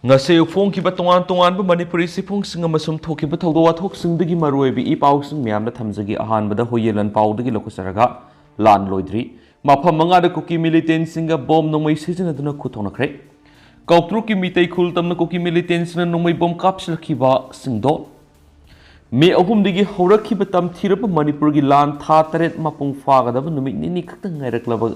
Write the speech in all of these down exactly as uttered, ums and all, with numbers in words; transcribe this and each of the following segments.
ꯉꯁꯤ ꯑꯌꯨꯛ ꯐꯣꯡꯈꯤꯕ ꯇꯣꯉꯥꯟ ꯇꯣꯉꯥꯟꯕ ꯃꯅꯤꯄꯨꯔꯤ ꯆꯦꯐꯣꯡꯁꯤꯡ ꯑꯃꯁꯨꯡ ꯊꯣꯛꯈꯤꯕ ꯊꯧꯗꯣꯛ ꯋꯥꯊꯣꯛꯁꯤꯡꯗꯒꯤ ꯃꯔꯨꯑꯣꯏꯕ ꯏ ꯄꯥꯎꯁꯤꯡ ꯃꯌꯥꯝꯗ ꯊꯝꯖꯒꯦ꯫ ꯑꯍꯥꯟꯕꯗ ꯍꯨꯏꯌꯦꯟ ꯂꯥꯟ ꯄꯥꯎꯗꯒꯤ ꯂꯧꯈꯠꯆꯔꯒ, ꯂꯥꯟ ꯂꯣꯏꯗ꯭ꯔꯤ, ꯃꯐꯝ ꯃꯉꯥꯗ ꯀꯨꯀꯤ ꯃꯤꯂꯤꯇꯦꯟꯁꯤꯡꯒ ꯕꯣꯝ ꯅꯣꯡꯃꯩ ꯁꯤꯖꯤꯟꯅꯗꯨꯅ ꯈꯨꯠ ꯊꯣꯛꯅꯈ꯭ꯔꯦ꯫ ꯀꯥꯎꯇ꯭ꯔꯨꯛꯀꯤ ꯃꯤꯇꯩ ꯈꯨꯜ ꯇꯝꯅ ꯀꯨꯀꯤ ꯃꯤꯂꯤꯇꯦꯟꯁꯤꯡꯅ ꯅꯣꯡꯃꯩ ꯕꯣꯝ ꯀꯥꯞꯁꯤꯜꯂꯛꯈꯤꯕ ꯁꯤꯡꯗꯣ꯫ ꯃꯦ ꯑꯍꯨꯝꯗꯒꯤ ꯍꯧꯔꯛꯈꯤꯕ ꯇꯝꯊꯤꯔꯕ ꯃꯅꯤꯄꯨꯔꯒꯤ ꯂꯥꯟ ꯊꯥ ꯇꯔꯦꯠ ꯃꯄꯨꯡ ꯐꯥꯒꯗꯕ ꯅꯨꯃꯤꯠ ꯅꯤꯅꯤ ꯈꯛꯇ ꯉꯥꯏꯔꯛꯂꯕ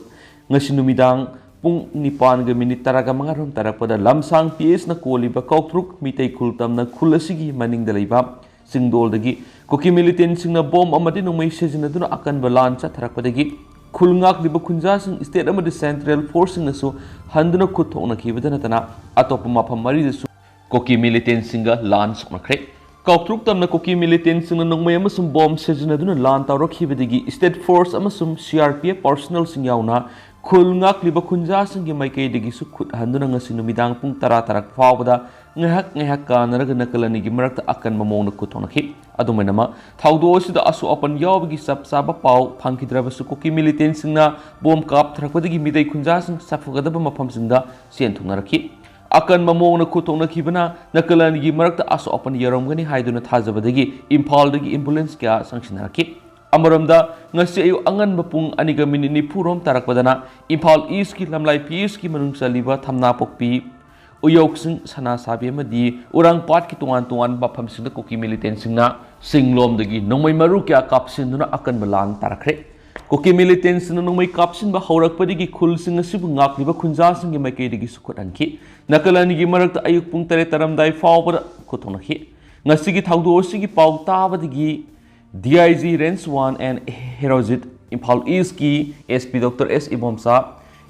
ꯉꯁꯤ ꯅꯨꯃꯤꯗꯥꯡ ꯄꯨꯡ ꯅꯤꯄꯥꯟꯒ ꯃꯤꯅꯤꯠ ꯇꯔꯥꯒ ꯃꯉꯥꯔꯣꯝ ꯇꯥꯔꯛꯄꯗ ꯂꯝꯁꯥꯡ ꯄꯤ ꯑꯦꯁꯅ ꯀꯣꯜꯂꯤꯕ ꯀꯥꯎꯇ꯭ꯔꯨꯛ ꯃꯤꯇꯩ ꯈꯨꯜ ꯇꯝꯅ ꯈꯨꯜ ꯑꯁꯤꯒꯤ ꯃꯅꯤꯡꯗ ꯂꯩꯕ ꯆꯤꯡꯗꯣꯜꯗꯒꯤ ꯀꯨꯀꯤ ꯃꯤꯂꯤꯇꯦꯟꯁꯤꯡꯅ ꯕꯣꯝ ꯑꯃꯗꯤ ꯅꯣꯡꯃꯩ ꯁꯤꯖꯤꯟꯅꯗꯨꯅ ꯑꯀꯟꯕ ꯂꯥꯟ ꯆꯠꯊꯔꯛꯄꯗꯒꯤ ꯈꯨꯜ ꯉꯥꯛꯂꯤꯕ ꯈꯨꯟꯖꯥꯁꯤꯡ, ꯁ꯭ꯇꯦꯠ ꯑꯃꯗꯤ ꯁꯦꯟꯇ꯭ꯔꯦꯜ ꯐꯣꯔꯁꯁꯤꯡꯅꯁꯨ ꯍꯟꯗꯨꯅ ꯈꯨꯠ ꯊꯣꯛꯅꯈꯤꯕꯗ ꯅꯠꯇꯅ ꯑꯇꯣꯞꯄ ꯃꯐꯝ ꯃꯔꯤꯗꯁꯨ ꯀꯨꯀꯤ ꯃꯤꯂꯤꯇꯦꯟꯁꯤꯡꯒ ꯂꯥꯟ ꯁꯣꯛꯅꯈ꯭ꯔꯦ꯫ ꯀꯥꯎꯇ꯭ꯔꯨꯛ ꯇꯝꯅ ꯀꯨꯀꯤ ꯃꯤꯂꯤꯇꯦꯟꯁꯤꯡꯅ ꯅꯣꯡꯃꯩ ꯑꯃꯁꯨꯡ ꯕꯣꯝ ꯁꯤꯖꯤꯟꯅꯗꯨꯅ ꯂꯥꯟ ꯇꯧꯔꯛꯈꯤꯕꯗꯒꯤ ꯁ꯭ꯇꯦꯠ ꯐꯣꯔꯁ ꯑꯃꯁꯨꯡ ꯁꯤ ꯑꯥꯔ ꯄꯤ ꯑꯦꯐ ꯄꯥꯔꯁꯣꯅꯦꯜꯁꯤꯡ ꯌꯥꯎꯅ ꯈꯨꯜ ꯉꯥꯛꯂꯤꯕ ꯈꯨꯟꯖꯥꯁꯤꯡꯒꯤ ꯃꯥꯏꯀꯩꯗꯒꯤꯁꯨ ꯈꯨꯠ ꯍꯟꯗꯨꯅ ꯉꯁꯤ ꯅꯨꯃꯤꯗꯥꯡ ꯄꯨꯡ ꯇꯔꯥ ꯇꯥꯔꯛꯄ ꯐꯥꯎꯕꯗ ꯉꯥꯏꯍꯥꯛ ꯉꯥꯏꯍꯥꯛ ꯀꯥꯟꯅꯔꯒ ꯅꯥꯀꯜ ꯑꯅꯤꯒꯤ ꯃꯔꯛꯇ ꯑꯀꯟꯕ ꯃꯑꯣꯡꯗ ꯈꯨꯠ ꯊꯣꯛꯅꯈꯤ꯫ ꯑꯗꯨꯝ ꯑꯣꯏꯅꯃꯛ, ꯊꯧꯗꯣꯛ ꯑꯁꯤꯗ ꯑꯁꯣꯛ ꯑꯄꯟ ꯌꯥꯎꯕꯒꯤ ꯆꯞ ꯆꯥꯕ ꯄꯥꯎ ꯐꯪꯈꯤꯗ꯭ꯔꯕꯁꯨ, ꯀꯨꯀꯤ ꯃꯤꯂꯤꯇꯦꯟꯁꯤꯡꯅ ꯕꯣꯝ ꯀꯥꯞꯊꯔꯛꯄꯗꯒꯤ ꯃꯤꯇꯩ ꯈꯨꯟꯖꯥꯁꯤꯡ ꯆꯠꯊꯣꯛꯀꯗꯕ ꯃꯐꯝꯁꯤꯡꯗ ꯆꯦꯟꯊꯣꯛꯅꯔꯛꯈꯤ꯫ ꯑꯀꯟꯕ ꯃꯑꯣꯡꯗ ꯈꯨꯠ ꯊꯣꯛꯅꯈꯤꯕꯅ ꯅꯥꯀꯜ ꯑꯅꯤꯒꯤ ꯃꯔꯛꯇ ꯑꯁꯣꯛ ꯑꯄꯟ ꯌꯥꯎꯔꯝꯒꯅꯤ ꯍꯥꯏꯗꯨꯅ ꯊꯥꯖꯕꯗꯒꯤ ꯏꯝꯐꯥꯜꯗꯒꯤ ꯑꯦꯝꯕꯨꯂꯦꯟꯁ ꯀꯌꯥ ꯆꯪꯁꯤꯟꯅꯔꯛꯈꯤ꯫ ꯑꯃꯔꯣꯝꯗ, ꯉꯁꯤ ꯑꯌꯨꯛ ꯑꯉꯟꯕ ꯄꯨꯡ ꯑꯅꯤꯒ ꯃꯤꯅꯤꯠ ꯅꯤꯐꯨ ꯔꯣꯝ ꯇꯥꯔꯛꯄꯗꯅ ꯏꯝꯐꯥꯜ ꯏꯁꯀꯤ ꯂꯝꯂꯥꯏ ꯄꯤ ꯑꯦꯁꯀꯤ ꯃꯅꯨꯡ ꯆꯜꯂꯤꯕ ꯊꯝꯅꯥꯄꯣꯛꯄꯤ, ꯎꯌꯧꯁꯤꯡ, ꯁꯅꯥꯁꯥꯕꯤ ꯑꯃꯗꯤ ꯎꯔꯥꯡꯄꯥꯠꯀꯤ ꯇꯣꯉꯥꯟ ꯇꯣꯉꯥꯟꯕ ꯃꯐꯝꯁꯤꯡꯗ ꯀꯨꯀꯤ ꯃꯤꯂꯤꯇꯦꯟꯁꯤꯡꯅ ꯆꯤꯡꯂꯣꯝꯗꯒꯤ ꯅꯣꯡꯃꯩ ꯃꯔꯨ ꯀꯌꯥ ꯀꯥꯞꯁꯤꯟꯗꯨꯅ ꯑꯀꯟꯕ ꯂꯥꯟ ꯇꯥꯔꯛꯈ꯭ꯔꯦ꯫ ꯀꯨꯀꯤ ꯃꯤꯂꯤꯇꯦꯟꯁꯤꯡꯅ ꯅꯣꯡꯃꯩ ꯀꯥꯞꯁꯤꯟꯕ ꯍꯧꯔꯛꯄꯗꯒꯤ ꯈꯨꯜꯁꯤꯡ ꯑꯁꯤꯕꯨ ꯉꯥꯛꯂꯤꯕ ꯈꯨꯟꯖꯥꯁꯤꯡꯒꯤ ꯃꯥꯏꯀꯩꯗꯒꯤꯁꯨ ꯈꯨꯠ ꯍꯟꯈꯤ꯫ ꯅꯥꯀꯜ ꯑꯅꯤꯒꯤ ꯃꯔꯛꯇ ꯑꯌꯨꯛ ꯄꯨꯡ ꯇꯔꯦꯠ ꯇꯥꯔꯝꯗꯥꯏ ꯐꯥꯎꯕꯗ ꯈꯨꯠ ꯊꯣꯛꯅꯈꯤ꯫ ꯉꯁꯤꯒꯤ ꯊꯧꯗꯣꯛ ꯑꯁꯤꯒꯤ ꯄꯥꯎ ꯇꯥꯕꯗꯒꯤ D I G range one N Herojit, Imphal ꯏꯁꯀꯤ ꯑꯦꯁ ꯄꯤ ꯗꯣꯛꯇꯔ ꯑꯦꯁ ꯏꯕꯣꯝꯆꯥ,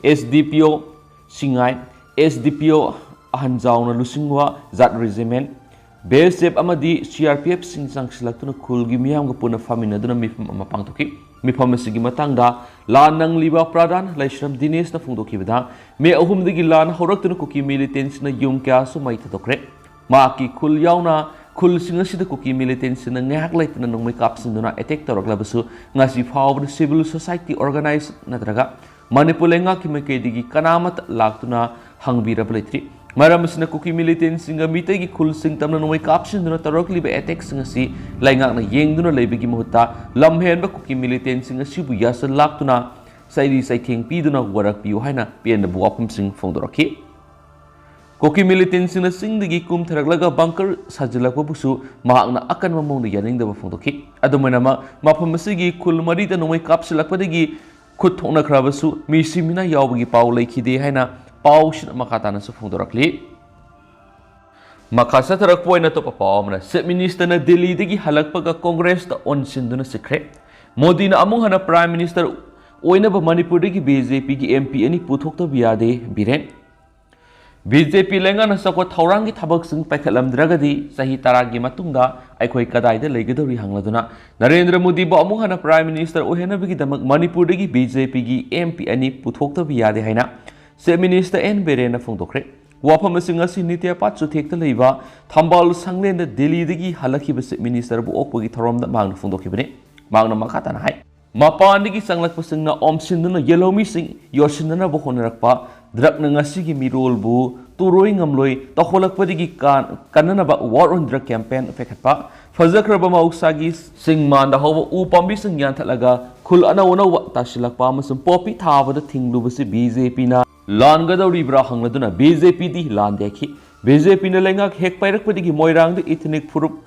ꯑꯦꯁ ꯗꯤ ꯄꯤ ꯑꯣ ꯁꯤꯡꯉꯥꯏ, ꯑꯦꯁ ꯗꯤ ꯄꯤ ꯑꯣ ꯑꯍꯟ ꯖꯥꯎꯅ ꯂꯨꯆꯤꯡꯕ ꯖꯥꯠ ꯔꯦꯖꯤꯃꯦꯟ, ꯕꯤ ꯑꯦꯁ ꯑꯦꯐ ꯑꯃꯗꯤ ꯁꯤ ꯑꯥꯔ ꯄꯤ ꯑꯦꯐꯁꯤꯡ ꯆꯪꯁꯤꯜꯂꯛꯇꯨꯅ ꯈꯨꯜꯒꯤ ꯃꯤꯌꯥꯝꯒ ꯄꯨꯟꯅ ꯐꯝꯃꯤꯟꯅꯗꯨꯅ ꯃꯤꯐꯝ ꯑꯃ ꯄꯥꯡꯊꯣꯛꯈꯤ꯫ ꯃꯤꯐꯝ ꯑꯁꯤꯒꯤ ꯃꯇꯥꯡꯗ ꯂꯥꯟ ꯅꯪꯂꯤꯕ ꯄ꯭ꯔꯙꯥꯟ ꯂꯥꯏꯁ꯭ꯔꯝ ꯗꯤꯅꯦꯁꯅ ꯐꯣꯡꯗꯣꯛꯈꯤꯕꯗ, ꯃꯦ ꯑꯍꯨꯝꯗꯒꯤ ꯂꯥꯟ ꯍꯧꯔꯛꯇꯨꯅ ꯀꯨꯀꯤ ꯃꯤꯂꯤꯇꯦꯟꯁꯤꯡꯅ ꯌꯨꯝ ꯀꯌꯥꯁꯨ ꯃꯩ ꯊꯥꯗꯣꯛꯈ꯭ꯔꯦ꯫ ꯃꯍꯥꯛꯀꯤ ꯈꯨꯜ ꯌꯥꯎꯅ ꯈꯨꯜꯁꯤꯡ ꯑꯁꯤꯗ ꯀꯨꯀꯤ ꯃꯤꯂꯤꯇꯦꯟꯁꯤꯡꯅ ꯉꯥꯏꯍꯥꯛ ꯂꯩꯇꯅ ꯅꯣꯡꯃꯩ ꯀꯥꯞꯁꯤꯟꯗꯨꯅ ꯑꯦꯇꯦꯛ ꯇꯧꯔꯛꯂꯕꯁꯨ, ꯉꯁꯤ ꯐꯥꯎꯕꯗ ꯁꯤꯚꯤꯜ ꯁꯣꯁꯥꯏꯇꯤ ꯑꯣꯔꯒꯅꯥꯏꯖ ꯅꯠꯇ꯭ꯔꯒ ꯃꯅꯤꯄꯨꯔ ꯂꯩꯉꯥꯛꯀꯤ ꯃꯥꯏꯀꯩꯗꯒꯤ ꯀꯅꯥꯃꯠꯇ ꯂꯥꯛꯇꯨꯅ ꯍꯪꯕꯤꯔꯕ ꯂꯩꯇ꯭ꯔꯤ꯫ ꯃꯔꯝ ꯑꯁꯤꯅ ꯀꯨꯀꯤ ꯃꯤꯂꯤꯇꯦꯟꯁꯤꯡꯒ ꯃꯤꯇꯩꯒꯤ ꯈꯨꯜꯁꯤꯡ ꯇꯝꯅ ꯅꯣꯡꯃꯩ ꯀꯥꯞꯁꯤꯟꯗꯨꯅ ꯇꯧꯔꯛꯂꯤꯕ ꯑꯦꯇꯦꯛꯁꯤꯡ ꯑꯁꯤ ꯂꯩꯉꯥꯛꯅ ꯌꯦꯡꯗꯨꯅ ꯂꯩꯕꯒꯤ ꯃꯍꯨꯠꯇ, ꯂꯝꯍꯦꯟꯕ ꯀꯨꯀꯤ ꯃꯤꯂꯤꯇꯦꯟꯁꯤꯡ ꯑꯁꯤꯕꯨ ꯌꯥꯁꯤꯜꯂꯥꯛꯇꯨꯅ ꯆꯩꯔꯤ ꯆꯩꯊꯦꯡ ꯄꯤꯗꯨꯅ ꯋꯥꯔꯛꯄꯤꯌꯨ ꯍꯥꯏꯅ ꯄꯦꯟꯗꯕ ꯋꯥꯐꯝꯁꯤꯡ ꯐꯣꯡꯗꯣꯔꯛꯈꯤ꯫ ꯀꯨꯀꯤ ꯃꯤꯂꯤꯇꯦꯟꯁꯤꯡꯅ ꯆꯤꯡꯗꯒꯤ ꯀꯨꯝꯊꯔꯛꯂꯒ ꯕꯪꯀꯔ ꯁꯥꯖꯤꯜꯂꯛꯄꯕꯨꯁꯨ ꯃꯍꯥꯛꯅ ꯑꯀꯟꯕ ꯃꯑꯣꯡꯗ ꯌꯥꯅꯤꯡꯗꯕ ꯐꯣꯡꯗꯣꯛꯈꯤ꯫ ꯑꯗꯨꯃꯥꯏꯅꯃꯛ, ꯃꯐꯝ ꯑꯁꯤꯒꯤ ꯈꯨꯜ ꯃꯔꯤꯗ ꯅꯣꯡꯃꯩ ꯀꯥꯞꯁꯤꯜꯂꯛꯄꯗꯒꯤ ꯈꯨꯠ ꯊꯣꯛꯅꯈ꯭ꯔꯕꯁꯨ ꯃꯤꯁꯤ ꯃꯤꯅꯥ ꯌꯥꯎꯕꯒꯤ ꯄꯥꯎ ꯂꯩꯈꯤꯗꯦ ꯍꯥꯏꯅ ꯄꯥꯎꯁꯤꯅ ꯃꯈꯥ ꯇꯥꯅꯁꯨ ꯐꯣꯡꯗꯣꯔꯛꯂꯤ꯫ ꯃꯈꯥ ꯆꯠꯊꯔꯛꯄ ꯑꯣꯏꯅ ꯑꯇꯣꯞꯄ ꯄꯥꯎ ꯑꯃꯅ, ꯆꯤꯐ ꯃꯤꯅꯤꯁꯇꯔꯅ ꯗꯤꯜꯂꯤꯗꯒꯤ ꯍꯜꯂꯛꯄꯒ ꯀꯣꯡꯒ꯭ꯔꯦꯁꯇ ꯑꯣꯟꯁꯤꯟꯗꯨꯅ ꯆꯠꯈ꯭ꯔꯦ꯫ ꯃꯣꯗꯤꯅ ꯑꯃꯨꯛ ꯍꯟꯅ ꯄ꯭ꯔꯥꯏꯝ ꯃꯤꯅꯤꯁꯇꯔ ꯑꯣꯏꯅꯕ ꯃꯅꯤꯄꯨꯔꯗꯒꯤ ꯕꯤ ꯖꯦ ꯄꯤꯒꯤ ꯑꯦꯝ ꯄꯤ ꯑꯅꯤ ꯄꯨꯊꯣꯛꯇꯕ ꯌꯥꯗꯦ, ꯕꯤꯔꯦꯟ꯫ ꯕꯤ ꯖꯦ ꯄꯤ ꯂꯩꯉꯥꯛꯅ ꯆꯥꯎꯈꯠ ꯊꯧꯔꯥꯡꯒꯤ ꯊꯕꯛꯁꯤꯡ ꯄꯥꯏꯈꯠꯂꯝꯗ꯭ꯔꯒꯗꯤ ꯆꯍꯤ ꯇꯔꯥꯒꯤ ꯃꯇꯨꯡꯗ ꯑꯩꯈꯣꯏ ꯀꯗꯥꯏꯗ ꯂꯩꯒꯗꯧꯔꯤ ꯍꯪꯂꯗꯨꯅ ꯅꯔꯦꯟꯗ꯭ꯔ ꯃꯣꯗꯤꯕꯨ ꯑꯃꯨꯛ ꯍꯟꯅ ꯄ꯭ꯔꯥꯏꯝ ꯃꯤꯅꯤꯁꯇꯔ ꯑꯣꯏꯍꯟꯅꯕꯒꯤꯗꯃꯛ ꯃꯅꯤꯄꯨꯔꯗꯒꯤ ꯕꯤ ꯖꯦ ꯄꯤꯒꯤ ꯑꯦꯝ ꯄꯤ ꯑꯅꯤ ꯄꯨꯊꯣꯛꯇꯕ ꯌꯥꯗꯦ ꯍꯥꯏꯅ ꯆꯤꯐ ꯃꯤꯅꯤꯁꯇꯔ ꯑꯦꯟ ꯕꯤꯔꯦꯟꯅ ꯐꯣꯡꯗꯣꯛꯈ꯭ꯔꯦ꯫ ꯋꯥꯐꯝ ꯑꯁꯤ ꯉꯁꯤ ꯅꯤꯇ꯭ꯌ ꯄꯥꯠ ꯆꯨꯊꯦꯛꯇ ꯂꯩꯕ ꯊꯝꯕꯥꯜ ꯁꯪꯂꯦꯟꯗ ꯗꯤꯜꯂꯤꯗꯒꯤ ꯍꯜꯂꯛꯈꯤꯕ ꯆꯤꯐ ꯃꯤꯅꯤꯁꯇꯔꯕꯨ ꯑꯣꯛꯄꯒꯤ ꯊꯧꯔꯝꯗ ꯃꯍꯥꯛꯅ ꯐꯣꯡꯗꯣꯛꯈꯤꯕꯅꯤ꯫ ꯃꯍꯥꯛꯅ ꯃꯈꯥ ꯇꯥꯅ ꯍꯥꯏ, ꯃꯄꯥꯟꯗꯒꯤ ꯆꯪꯂꯛꯄꯁꯤꯡꯅ ꯑꯣꯝꯁꯤꯟꯗꯨꯅ ꯌꯦꯜꯍꯧꯃꯤꯁꯤꯡ ꯌꯣꯠꯁꯤꯟꯅꯅꯕ ꯍꯣꯠꯅꯔꯛꯄ, ꯗ꯭ꯔꯒꯅ ꯉꯁꯤꯒꯤ ꯃꯤꯔꯣꯜꯕꯨ ꯇꯨꯔꯣꯏ ꯉꯝꯂꯣꯏ ꯇꯧꯍꯜꯂꯛꯄꯗꯒꯤ ꯀꯥꯟ-, ꯀꯟꯅꯅꯕ War on Drug campaign ꯄꯥꯏꯈꯠꯄ, ꯐꯖꯈ꯭ꯔꯕ ꯃꯍꯧꯁꯥꯒꯤ ꯁꯤꯡ ꯃꯥꯟꯗ ꯍꯧꯕ ꯎ ꯄꯥꯝꯕꯤꯁꯤꯡ ꯌꯥꯟꯊꯠꯂꯒ ꯈꯨꯜ ꯑꯅꯧ ꯑꯅꯧꯕ ꯇꯥꯁꯤꯜꯂꯛꯄ ꯑꯃꯁꯨꯡ ꯄꯣꯄꯤ ꯊꯥꯕꯗ ꯊꯤꯡꯂꯨꯕꯁꯤ ꯕꯤ ꯖꯦ ꯄꯤꯅ ꯂꯥꯟꯒꯗꯧꯔꯤꯕ꯭ꯔꯥ ꯍꯪꯂꯗꯨꯅ ꯕꯤ ꯖꯦ ꯄꯤꯗꯤ ꯂꯥꯟꯗꯦ ꯍꯥꯏꯈꯤ꯫ ꯕꯤ ꯖꯦ ꯄꯤꯅ ꯂꯩꯉꯥꯛ ꯍꯦꯛ ꯄꯥꯏꯔꯛꯄꯗꯒꯤ ꯃꯣꯏꯔꯥꯡꯗ ꯏꯊꯅꯤꯛ ꯐꯨꯔꯨꯞ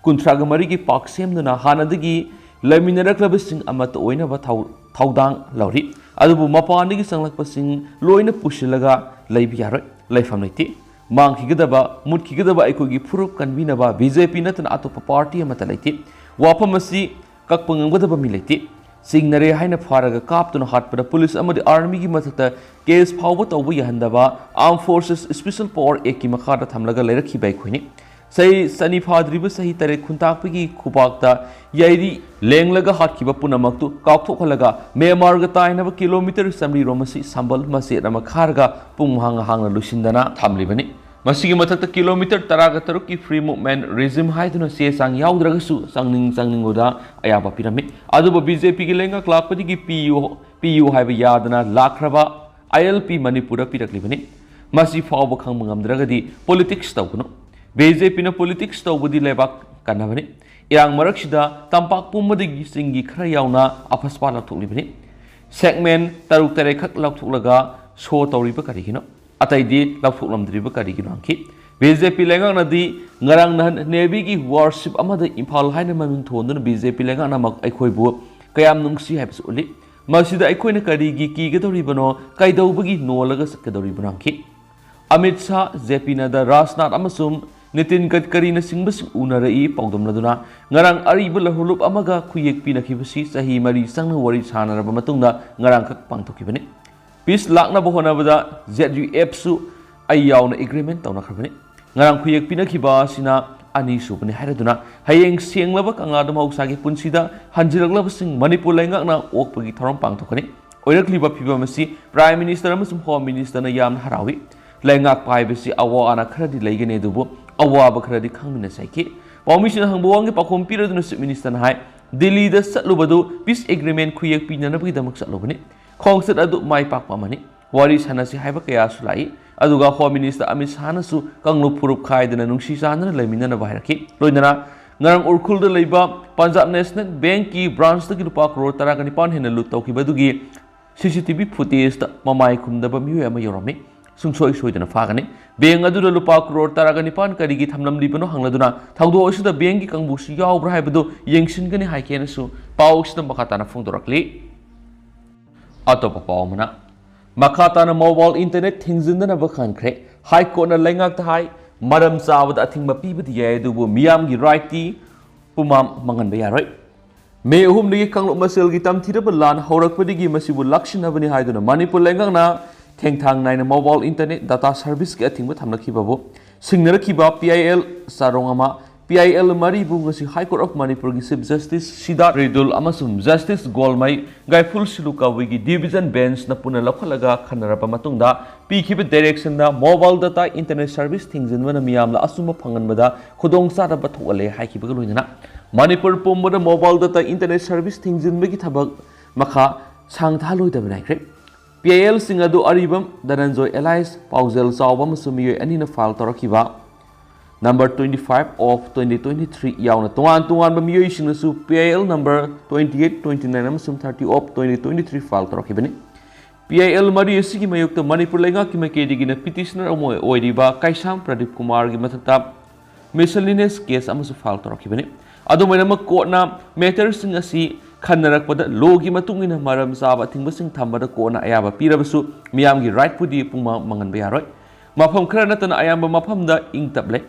ꯀꯨꯟꯊ꯭ꯔꯥꯒ ꯃꯔꯤꯒꯤ ꯄꯥꯛ ꯁꯦꯝꯗꯨꯅ ꯍꯥꯟꯅꯗꯒꯤ ꯂꯩꯃꯤꯟꯅꯔꯛꯂꯕꯁꯤꯡ ꯑꯃꯠꯇ ꯑꯣꯏꯅꯕ ꯊꯧ-, ꯊꯧꯗꯥꯡ ꯂꯧꯔꯤ꯫ ꯑꯗꯨꯕꯨ ꯃꯄꯥꯟꯗꯒꯤ ꯆꯪꯂꯛꯄꯁꯤꯡ ꯂꯣꯏꯅ ꯄꯨꯁꯤꯜꯂꯒ ꯂꯩꯕ ꯌꯥꯔꯣꯏ, ꯂꯩꯐꯝ ꯂꯩꯇꯦ꯫ ꯃꯥꯡꯈꯤꯒꯗꯕ, ꯃꯨꯠꯈꯤꯒꯗꯕ ꯑꯩꯈꯣꯏꯒꯤ ꯐꯨꯔꯨꯞ ꯀꯟꯕꯤꯅꯕ ꯕꯤ ꯖꯦ ꯄꯤ ꯅꯠꯇꯅ ꯑꯇꯣꯞꯄ ꯄꯥꯔꯇꯤ ꯑꯃꯠꯇ ꯂꯩꯇꯦ꯫ ꯋꯥꯐꯝ ꯑꯁꯤ ꯀꯛꯄ ꯉꯝꯒꯗꯕ ꯃꯤ ꯂꯩꯇꯦ꯫ ꯆꯤꯡꯅꯔꯦ ꯍꯥꯏꯅ ꯐꯥꯔꯒ ꯀꯥꯞꯇꯨꯅ ꯍꯥꯠꯄꯗ ꯄꯨꯂꯤꯁ ꯑꯃꯗꯤ ꯑꯥꯔꯃꯤꯒꯤ ꯃꯊꯛꯇ ꯀꯦꯁ ꯐꯥꯎꯕ ꯇꯧꯕ ꯌꯥꯍꯟꯗꯕ Armed Forces Special Power Actꯀꯤ ꯃꯈꯥꯗ ꯊꯝꯂꯒ ꯂꯩꯔꯛꯈꯤꯕ ꯑꯩꯈꯣꯏꯅꯤ꯫ ꯆꯍꯤ ꯆꯅꯤ ꯐꯥꯗ꯭ꯔꯤꯕ ꯆꯍꯤ ꯇꯔꯦꯠ ꯈꯨꯟꯇꯥꯛꯄꯒꯤ ꯈꯨꯕꯥꯛꯇ ꯌꯩꯔꯤ ꯂꯦꯡꯂꯒ ꯍꯥꯠꯈꯤꯕ ꯄꯨꯝꯅꯃꯛꯇꯨ ꯀꯥꯎꯊꯣꯛꯍꯜꯂꯒ ꯃ꯭ꯌꯥꯟꯃꯥꯔꯒ ꯇꯥꯏꯅꯕ ꯀꯤꯂꯣꯃꯤꯇꯔ ꯆꯥꯃꯔꯤ ꯔꯣꯝ ꯑꯁꯤ ꯁꯝꯕꯜ ꯃꯆꯦꯠ ꯑꯃ ꯈꯥꯔꯒ ꯄꯨꯡ ꯃꯉꯥ ꯍꯥꯡꯅ ꯂꯣꯏꯁꯤꯟꯗꯅ ꯊꯝꯂꯤꯕꯅꯤ꯫ ꯃꯁꯤꯒꯤ ꯃꯊꯛꯇ ꯀꯤꯂꯣꯃꯤꯇꯔ ꯇꯔꯥꯒ ꯇꯔꯨꯛꯀꯤ Free Movement Regime ꯍꯥꯏꯗꯨꯅ ꯆꯦ ꯆꯥꯡ ꯌꯥꯎꯗ꯭ꯔꯒꯁꯨ ꯆꯪꯅꯤꯡ ꯆꯪꯅꯤꯡꯕꯗ ꯑꯌꯥꯕ ꯄꯤꯔꯝꯃꯤ꯫ ꯑꯗꯨꯕꯨ ꯕꯤ ꯖꯦ ꯄꯤꯒꯤ ꯂꯩꯉꯥꯛ ꯂꯥꯛꯄꯗꯒꯤ ꯄꯤꯌꯨ, ꯄꯤꯌꯨ ꯍꯥꯏꯕ ꯌꯥꯗꯅ ꯂꯥꯛꯈ꯭ꯔꯕ ꯑꯥꯏ ꯑꯦꯜ ꯄꯤ ꯃꯅꯤꯄꯨꯔꯗ ꯄꯤꯔꯛꯂꯤꯕꯅꯤ꯫ ꯃꯁꯤ ꯐꯥꯎꯕ ꯈꯪꯕ ꯉꯝꯗ꯭ꯔꯒꯗꯤ ꯄꯣꯂꯤꯇꯤꯛꯁ ꯇꯧꯒꯅꯨ꯫ ꯕꯤ ꯖꯦ ꯄꯤꯅ ꯄꯣꯂꯤꯇꯤꯛꯁ ꯇꯧꯕꯗꯤ ꯂꯩꯕꯥꯛ ꯀꯟꯅꯕꯅꯤ꯫ ꯏꯔꯥꯡ ꯃꯔꯛꯁꯤꯗ ꯇꯝꯄꯥꯛ ꯄꯨꯝꯕꯗꯒꯤ ꯆꯤꯡꯒꯤ ꯈꯔ ꯌꯥꯎꯅ ꯑꯐꯁꯄꯥ ꯂꯧꯊꯣꯛꯂꯤꯕꯅꯤ꯫ ꯁꯦꯒꯃꯦꯟ ꯇꯔꯨꯛ ꯇꯔꯦꯠꯈꯛ ꯂꯧꯊꯣꯛꯂꯒ ꯁꯣ ꯇꯧꯔꯤꯕ ꯀꯔꯤꯒꯤꯅꯣ? ꯑꯇꯩꯗꯤ ꯂꯧꯊꯣꯛꯂꯝꯗ꯭ꯔꯤꯕ ꯀꯔꯤꯒꯤꯅꯣ ꯍꯪꯈꯤ꯫ ꯕꯤ ꯖꯦ ꯄꯤ ꯂꯩꯉꯥꯛꯅꯗꯤ ꯉꯔꯥꯡ ꯅꯍꯥꯟ ꯅꯦꯚꯤꯒꯤ ꯋꯥꯔꯁꯤꯞ ꯑꯃꯗ ꯏꯝꯐꯥꯜ ꯍꯥꯏꯅ ꯃꯃꯤꯡ ꯊꯣꯟꯗꯨꯅ ꯕꯤ ꯖꯦ ꯄꯤ ꯂꯩꯉꯥꯛꯅ ꯃꯛ-, ꯑꯩꯈꯣꯏꯕꯨ ꯀꯌꯥꯝ ꯅꯨꯡꯁꯤ ꯍꯥꯏꯕꯁꯤ ꯎꯠꯂꯤ꯫ ꯃꯁꯤꯗ ꯑꯩꯈꯣꯏꯅ ꯀꯔꯤꯒꯤ ꯀꯤꯒꯗꯧꯔꯤꯕꯅꯣ, ꯀꯩꯗꯧꯕꯒꯤ ꯅꯣꯜꯂꯒ ꯆꯠꯀꯗꯧꯔꯤꯕꯅꯣ ꯍꯪꯈꯤ꯫ ꯑꯃꯤꯠ ꯁꯥꯍ, ꯖꯦ ꯄꯤ ꯅꯗ꯭ꯗꯥ, ꯔꯥꯖꯅꯥꯊ ꯑꯃꯁꯨꯡ ꯅꯤꯇꯤꯟ ꯒꯗꯀꯔꯤꯅꯆꯤꯡꯕꯁꯤꯡ ꯎꯅꯔꯛꯏ ꯄꯥꯎꯗꯝꯅꯗꯨꯅ ꯉꯔꯥꯡ ꯑꯔꯤꯕ ꯂꯧꯍꯨꯂꯨꯞ ꯑꯃꯒ ꯈꯨꯌꯦꯛ ꯄꯤꯅꯈꯤꯕꯁꯤ ꯆꯍꯤ ꯃꯔꯤ ꯆꯪꯅ ꯋꯥꯔꯤ ꯁꯥꯟꯅꯔꯕ ꯃꯇꯨꯡꯗ ꯉꯔꯥꯡꯈꯛ ꯄꯥꯡꯊꯣꯛꯈꯤꯕꯅꯤ꯫ ꯄꯤꯁ ꯂꯥꯛꯅꯕ ꯍꯣꯠꯅꯕꯗ ꯖꯦꯠ ꯌꯨ ꯑꯦꯐꯁꯨ ꯑꯩ ꯌꯥꯎꯅ ꯑꯦꯒ꯭ꯔꯤꯃꯦꯟ ꯇꯧꯅꯈ꯭ꯔꯕꯅꯤ꯫ ꯉꯔꯥꯡ ꯈꯨꯌꯦꯛ ꯄꯤꯅꯈꯤꯕ ꯑꯁꯤꯅ ꯑꯅꯤꯁꯨꯕꯅꯤ ꯍꯥꯏꯔꯗꯨꯅ ꯍꯌꯦꯡ ꯁꯦꯡꯂꯕ ꯀꯪꯂꯥꯗ ꯃꯍꯧꯁꯥꯒꯤ ꯄꯨꯟꯁꯤꯗ ꯍꯟꯖꯤꯜꯂꯛꯂꯕꯁꯤꯡ ꯃꯅꯤꯄꯨꯔ ꯂꯩꯉꯥꯛꯅ ꯑꯣꯛꯄꯒꯤ ꯊꯧꯔꯝ ꯄꯥꯡꯊꯣꯛꯀꯅꯤ꯫ ꯑꯣꯏꯔꯛꯂꯤꯕ ꯐꯤꯕꯝ ꯑꯁꯤ ꯄ꯭ꯔꯥꯏꯝ ꯃꯤꯅꯤꯁꯇꯔ ꯑꯃꯁꯨꯡ ꯍꯣꯝ ꯃꯤꯅꯤꯁꯇꯔꯅ ꯌꯥꯝꯅ ꯍꯔꯥꯎꯏ꯫ ꯂꯩꯉꯥꯛ ꯄꯥꯏꯕꯁꯤ ꯑꯋꯥ ꯑꯅꯥ ꯈꯔꯗꯤ ꯂꯩꯒꯅꯤ, ꯑꯗꯨꯕꯨ ꯑꯋꯥꯕ ꯈꯔꯗꯤ ꯈꯪꯃꯤꯟꯅꯁꯤ ꯍꯥꯏꯈꯤ꯫ ꯄꯥꯎꯃꯤꯁꯤꯡꯅ ꯍꯪꯕ ꯋꯥꯍꯪꯒꯤ ꯄꯥꯎꯈꯨꯝ ꯄꯤꯔꯗꯨꯅ ꯆꯤꯐ ꯃꯤꯅꯤꯁꯇꯔꯅ ꯍꯥꯏ, ꯗꯤꯜꯂꯤꯗ ꯆꯠꯂꯨꯕꯗꯨ ꯄꯤꯁ ꯑꯦꯒ꯭ꯔꯤꯃꯦꯟ ꯈꯨꯌꯦꯛ ꯄꯤꯅꯅꯕꯒꯤꯗꯃꯛ ꯆꯠꯂꯨꯕꯅꯤ꯫ ꯈꯣꯡꯆꯠ ꯑꯗꯨ ꯃꯥꯏ ꯄꯥꯛꯄ ꯑꯃꯅꯤ꯫ ꯋꯥꯔꯤ ꯁꯥꯟꯅꯁꯤ ꯍꯥꯏꯕ ꯀꯌꯥꯁꯨ ꯂꯥꯛꯏ꯫ ꯑꯗꯨꯒ ꯍꯣꯝ ꯃꯤꯅꯤꯁꯇꯔ ꯑꯃꯤꯠ ꯁꯥꯍꯅꯁꯨ ꯀꯥꯡꯂꯨꯞ ꯐꯨꯔꯨꯞ ꯈꯥꯏꯗꯅ ꯅꯨꯡꯁꯤ ꯆꯥꯟꯅꯅ ꯂꯩꯃꯤꯟꯅꯅꯕ ꯍꯥꯏꯔꯛꯈꯤ꯫ ꯂꯣꯏꯅꯅ ꯉꯔꯥꯡ ꯎꯔꯈꯨꯜꯗ ꯂꯩꯕ ꯄꯟꯖꯥꯕ ꯅꯦꯁꯅꯦꯜ ꯕꯦꯡꯛꯀꯤ ꯕ꯭ꯔꯥꯟꯁꯇꯒꯤ ꯂꯨꯄꯥ ꯀ꯭ꯔꯣꯔ ꯇꯔꯥꯒ ꯅꯤꯄꯥꯟ ꯍꯦꯟꯅ ꯂꯨꯠ ꯇꯧꯈꯤꯕ ꯑꯗꯨꯒꯤ ꯁꯤ ꯁꯤ ꯇꯤ ꯚꯤ ꯐꯨꯇꯦꯖꯇ ꯃꯃꯥꯏ ꯈꯨꯝꯗꯕ ꯃꯤꯑꯣꯏ ꯑꯃ ꯌꯥꯎꯔꯝꯃꯤ꯫ ꯁꯨꯡꯁꯣꯏ ꯁꯣꯏꯗꯅ ꯐꯥꯒꯅꯤ꯫ ꯕꯦꯡꯛ ꯑꯗꯨꯗ ꯂꯨꯄꯥ ꯀ꯭ꯔꯣꯔ ꯇꯔꯥꯒ ꯅꯤꯄꯥꯟ ꯀꯔꯤꯒꯤ ꯊꯝꯂꯝꯂꯤꯕꯅꯣ ꯍꯪꯂꯗꯨꯅ ꯊꯧꯗꯣꯛ ꯑꯁꯤꯗ ꯕꯦꯡꯛꯀꯤ ꯀꯥꯡꯕꯨꯁꯨ ꯌꯥꯎꯕ꯭ꯔꯥ ꯍꯥꯏꯕꯗꯨ ꯌꯦꯡꯁꯤꯟꯒꯅꯤ ꯍꯥꯏꯈꯤ ꯍꯥꯏꯅꯁꯨ ꯄꯥꯎ ꯑꯁꯤꯗ ꯃꯈꯥ ꯇꯥꯅ ꯐꯣꯡꯗꯣꯔꯛꯂꯤ꯫ ꯑꯇꯣꯞꯄ ꯄꯥꯎ ꯑꯃꯅ, ꯃꯈꯥ ꯇꯥꯅ ꯃꯣꯕꯥꯏꯜ ꯏꯟꯇꯔꯅꯦꯠ ꯊꯤꯡꯖꯤꯟꯗꯅꯕ ꯈꯟꯈ꯭ꯔꯦ꯫ ꯍꯥꯏ ꯀꯣꯔꯠꯅ ꯂꯩꯉꯥꯛꯇ ꯍꯥꯏ, ꯃꯔꯝ ꯆꯥꯕꯗ ꯑꯊꯤꯡꯕ ꯄꯤꯕꯗꯤ ꯌꯥꯏ, ꯑꯗꯨꯕꯨ ꯃꯤꯌꯥꯝꯒꯤ ꯔꯥꯏꯠꯇꯤ ꯄꯨꯃꯥꯡ ꯃꯥꯡꯍꯟꯕ ꯌꯥꯔꯣꯏ꯫ ꯃꯦ ꯑꯍꯨꯝꯗꯒꯤ ꯀꯥꯡꯂꯨꯞ ꯃꯁꯦꯜꯒꯤ ꯇꯝꯊꯤꯔꯕ ꯂꯥꯟ ꯍꯧꯔꯛꯄꯗꯒꯤ ꯃꯁꯤꯕꯨ ꯂꯥꯛꯁꯤꯟꯅꯕꯅꯤ ꯍꯥꯏꯗꯨꯅ ꯃꯅꯤꯄꯨꯔ ꯂꯩꯉꯥꯛꯅ ꯊꯦꯡꯊꯥꯡ ꯅꯥꯏꯅ ꯃꯣꯕꯥꯏꯜ ꯏꯟꯇꯔꯅꯦꯠ ꯗꯇꯥ ꯁꯔꯚꯤꯁꯀꯤ ꯑꯊꯤꯡꯕ ꯊꯝꯂꯛꯈꯤꯕꯕꯨ ꯁꯤꯡꯅꯔꯛꯈꯤꯕ ꯄꯤ ꯑꯥꯏ ꯑꯦꯜ ꯆꯥꯔꯣꯡ ꯑꯃ, ꯄꯤ ꯑꯥꯏ ꯑꯦꯜ ꯃꯔꯤꯕꯨ ꯉꯁꯤ ꯍꯥꯏ ꯀꯣꯔꯠ ꯑꯣꯐ ꯃꯅꯤꯄꯨꯔꯒꯤ ꯆꯤꯐ ꯖꯁꯇꯤꯁ ꯁꯤꯗꯥꯔꯠ ꯔꯤꯗꯨꯜ ꯑꯃꯁꯨꯡ ꯖꯁꯇꯤꯁ ꯒꯣꯜꯃꯩ ꯒꯥꯏꯐꯨꯜ ꯁꯤꯂꯨ ꯀꯥꯕꯨꯏꯒꯤ ꯗꯤꯚꯤꯖꯟ ꯕꯦꯟꯁꯅ ꯄꯨꯟꯅ ꯂꯧꯈꯠꯂꯒ ꯈꯟꯅꯔꯕ ꯃꯇꯨꯡꯗ ꯄꯤꯈꯤꯕ ꯗꯥꯏꯔꯦꯛꯁꯟꯗ ꯃꯣꯕꯥꯏꯜ ꯗꯇꯥ ꯏꯟꯇꯔꯅꯦꯠ ꯁꯔꯚꯤꯁ ꯊꯤꯡꯖꯤꯟꯕꯅ ꯃꯤꯌꯥꯝꯗ ꯑꯆꯨꯝꯕ ꯐꯪꯍꯟꯕꯗ ꯈꯨꯗꯣꯡꯆꯥꯗꯕ ꯊꯣꯛꯍꯜꯂꯦ ꯍꯥꯏꯈꯤꯕꯒ ꯂꯣꯏꯅꯅ ꯃꯅꯤꯄꯨꯔ ꯄꯨꯝꯕꯗ ꯃꯣꯕꯥꯏꯜ ꯗꯇꯥ ꯏꯟꯇꯔꯅꯦꯠ ꯁꯔꯚꯤꯁ ꯊꯤꯡꯖꯤꯟꯕꯒꯤ ꯊꯕꯛ ꯃꯈꯥ ꯁꯥꯡꯊꯍꯜꯂꯣꯏꯗꯕꯅꯤ ꯍꯥꯏꯈ꯭ꯔꯦ꯫ ꯄꯤ ꯑꯥꯏ ꯑꯦꯜꯁꯤꯡ ꯑꯗꯨ ꯑꯔꯤꯕꯝ ꯗꯅꯟꯖꯣꯏ alias ꯄꯥꯎꯖꯦꯜ ꯆꯥꯎꯕ ꯑꯃꯁꯨꯡ ꯃꯤꯑꯣꯏ ꯑꯅꯤꯅ file ꯇꯧꯔꯛꯈꯤꯕ number twenty five of twenty twenty three ꯌꯥꯎꯅ ꯇꯣꯉꯥꯟ ꯇꯣꯉꯥꯟꯕ ꯃꯤꯑꯣꯏꯁꯤꯡꯅꯁꯨ P I L number twenty eight, twenty nine ꯑꯃꯁꯨꯡ thirty of twenty twenty three file ꯇꯧꯔꯛꯈꯤꯕꯅꯤ꯫ P I L ꯃꯔꯤ ꯑꯁꯤꯒꯤ ꯃꯥꯌꯣꯛꯇ ꯃꯅꯤꯄꯨꯔ ꯂꯩꯉꯥꯛꯀꯤ ꯃꯥꯏꯀꯩꯗꯒꯤꯅ petitioner ꯑꯃ ꯑꯣꯏꯔꯤꯕ ꯀꯩꯁꯥꯝ ꯄ꯭ꯔꯗꯤꯞ ꯀꯨꯃꯥꯔꯒꯤ ꯃꯊꯛꯇ miscellaneous case ꯑꯃꯁꯨ file ꯇꯧꯔꯛꯈꯤꯕꯅꯤ꯫ ꯑꯗꯨꯝ ꯑꯣꯏꯅꯃꯛ, courtꯅ matterꯁꯤꯡ ꯑꯁꯤ ꯈꯟꯅꯔꯛꯄꯗ lawꯒꯤ ꯃꯇꯨꯡ ꯏꯟꯅ ꯃꯔꯝ ꯆꯥꯕ ꯑꯊꯤꯡꯕꯁꯤꯡ ꯊꯝꯕꯗ courtꯅ ꯑꯌꯥꯕ ꯄꯤꯔꯕꯁꯨ, ꯃꯤꯌꯥꯝꯒꯤ rightꯄꯨꯗꯤ ꯄꯨꯡꯃꯥꯡ ꯃꯥꯡꯍꯟꯕ ꯌꯥꯔꯣꯏ꯫ ꯃꯐꯝ ꯈꯔ ꯅꯠꯇꯅ ꯑꯌꯥꯝꯕ ꯃꯐꯝꯗ ꯏꯪ ꯇꯞꯂꯦ꯫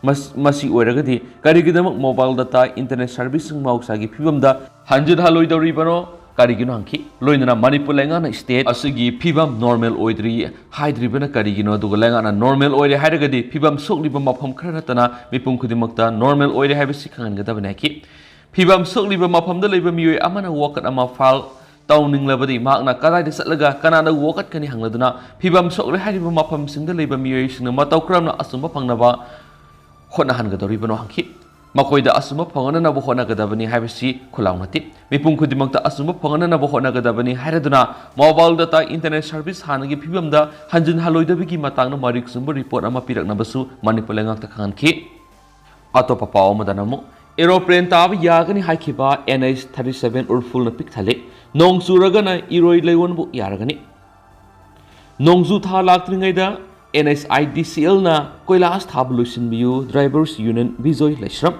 ꯃꯁ-, ꯃꯁꯤ ꯑꯣꯏꯔꯒꯗꯤ ꯀꯔꯤꯒꯤꯗꯃꯛ mobile data, internet serviceꯁꯤꯡ ꯃꯍꯧꯁꯥꯒꯤ ꯐꯤꯕꯝꯗ ꯍꯟꯖꯤꯟꯍꯜꯂꯣꯏꯗꯧꯔꯤꯕꯅꯣ? ꯀꯔꯤꯒꯤꯅꯣ ꯍꯪꯈꯤ꯫ ꯂꯣꯏꯅꯅ ꯃꯅꯤꯄꯨꯔ ꯂꯩꯉꯥꯛꯅ state ꯑꯁꯤꯒꯤ ꯐꯤꯕꯝ normal ꯑꯣꯏꯗ꯭ꯔꯤ ꯍꯥꯏꯗ꯭ꯔꯤꯕꯅ ꯀꯔꯤꯒꯤꯅꯣ? ꯑꯗꯨꯒ ꯂꯩꯉꯥꯛꯅ normal ꯑꯣꯏꯔꯦ ꯍꯥꯏꯔꯒꯗꯤ ꯐꯤꯕꯝ ꯁꯣꯛꯂꯤꯕ ꯃꯐꯝ ꯈꯔ ꯅꯠꯇꯅ ꯃꯤꯄꯨꯝ ꯈꯨꯗꯤꯡꯃꯛꯇ normal ꯑꯣꯏꯔꯦ ꯍꯥꯏꯕꯁꯤ ꯈꯪꯍꯟꯒꯗꯕꯅꯤ ꯍꯥꯏꯈꯤ꯫ ꯐꯤꯕꯝ ꯁꯣꯛꯂꯤꯕ ꯃꯐꯝꯗ ꯂꯩꯕ ꯃꯤꯑꯣꯏ ꯑꯃꯅ ꯋꯥꯀꯠ ꯑꯃ file ꯇꯧꯅꯤꯡꯂꯕꯗꯤ ꯃꯍꯥꯛꯅ ꯀꯗꯥꯏꯗ ꯆꯠꯂꯒ ꯀꯅꯥꯗ ꯋꯥꯀꯠꯀꯅꯤ ꯍꯪꯂꯗꯨꯅ ꯐꯤꯕꯝ ꯁꯣꯛꯂꯦ ꯍꯥꯏꯔꯤꯕ ꯃꯐꯝꯁꯤꯡꯗ ꯂꯩꯕ ꯃꯤꯑꯣꯏꯁꯤꯡꯅ ꯃꯇꯧ ꯀꯔꯝꯅ ꯑꯆꯨꯝꯕ ꯐꯪꯅꯕ ꯍꯣꯠꯅꯍꯟꯒꯗꯧꯔꯤꯕꯅꯣ ꯍꯪꯈꯤ꯫ ꯃꯈꯣꯏꯗ ꯑꯆꯨꯝꯕ ꯐꯪꯍꯟꯅꯅꯕ ꯍꯣꯠꯅꯒꯗꯕꯅꯤ ꯍꯥꯏꯕꯁꯤ ꯈꯨꯂꯥꯎ ꯅꯠꯇꯦ꯫ ꯃꯤꯄꯨꯝ ꯈꯨꯗꯤꯡꯃꯛꯇ ꯑꯆꯨꯝꯕ ꯐꯪꯍꯟꯅꯅꯕ ꯍꯣꯠꯅꯒꯗꯕꯅꯤ ꯍꯥꯏꯔꯗꯨꯅ mobile data, internet service ꯍꯥꯟꯅꯒꯤ ꯐꯤꯕꯝꯗ ꯍꯟꯖꯤꯟꯍꯜꯂꯣꯏꯗꯕꯒꯤ ꯃꯇꯥꯡꯗ ꯃꯔꯤꯛ ꯆꯨꯝꯕ report ꯑꯃ ꯄꯤꯔꯛꯅꯕꯁꯨ ꯃꯅꯤꯄꯨꯔ ꯂꯩꯉꯥꯛꯇ ꯈꯪꯍꯟꯈꯤ꯫ ꯑꯇꯣꯞꯄ ꯄꯥꯎ ꯑꯃꯗꯅ ꯑꯃꯨꯛ aeroplane ꯇꯥꯕ ꯌꯥꯒꯅꯤ ꯍꯥꯏꯈꯤꯕ N H thirty seven ꯎꯔꯐꯨꯜꯅ ꯄꯤꯛ ꯊꯜꯂꯦ꯫ ꯅꯣꯡ ꯆꯨꯔꯒꯅ ꯏꯔꯣꯏ ꯂꯩꯋꯣꯟꯕꯨ ꯌꯥꯔꯒꯅꯤ꯫ ꯅꯣꯡꯖꯨ ꯊꯥ ꯂꯥꯛꯇ꯭ꯔꯤꯉꯩꯗ N H I D C Lꯅ ꯀꯣꯏꯂꯥꯁ ꯊꯥꯕ ꯂꯣꯏꯁꯤꯟꯕꯤꯌꯨ, Drivers Union ꯕꯤꯖꯣꯏ ꯂꯩꯁ꯭ꯔꯝ꯫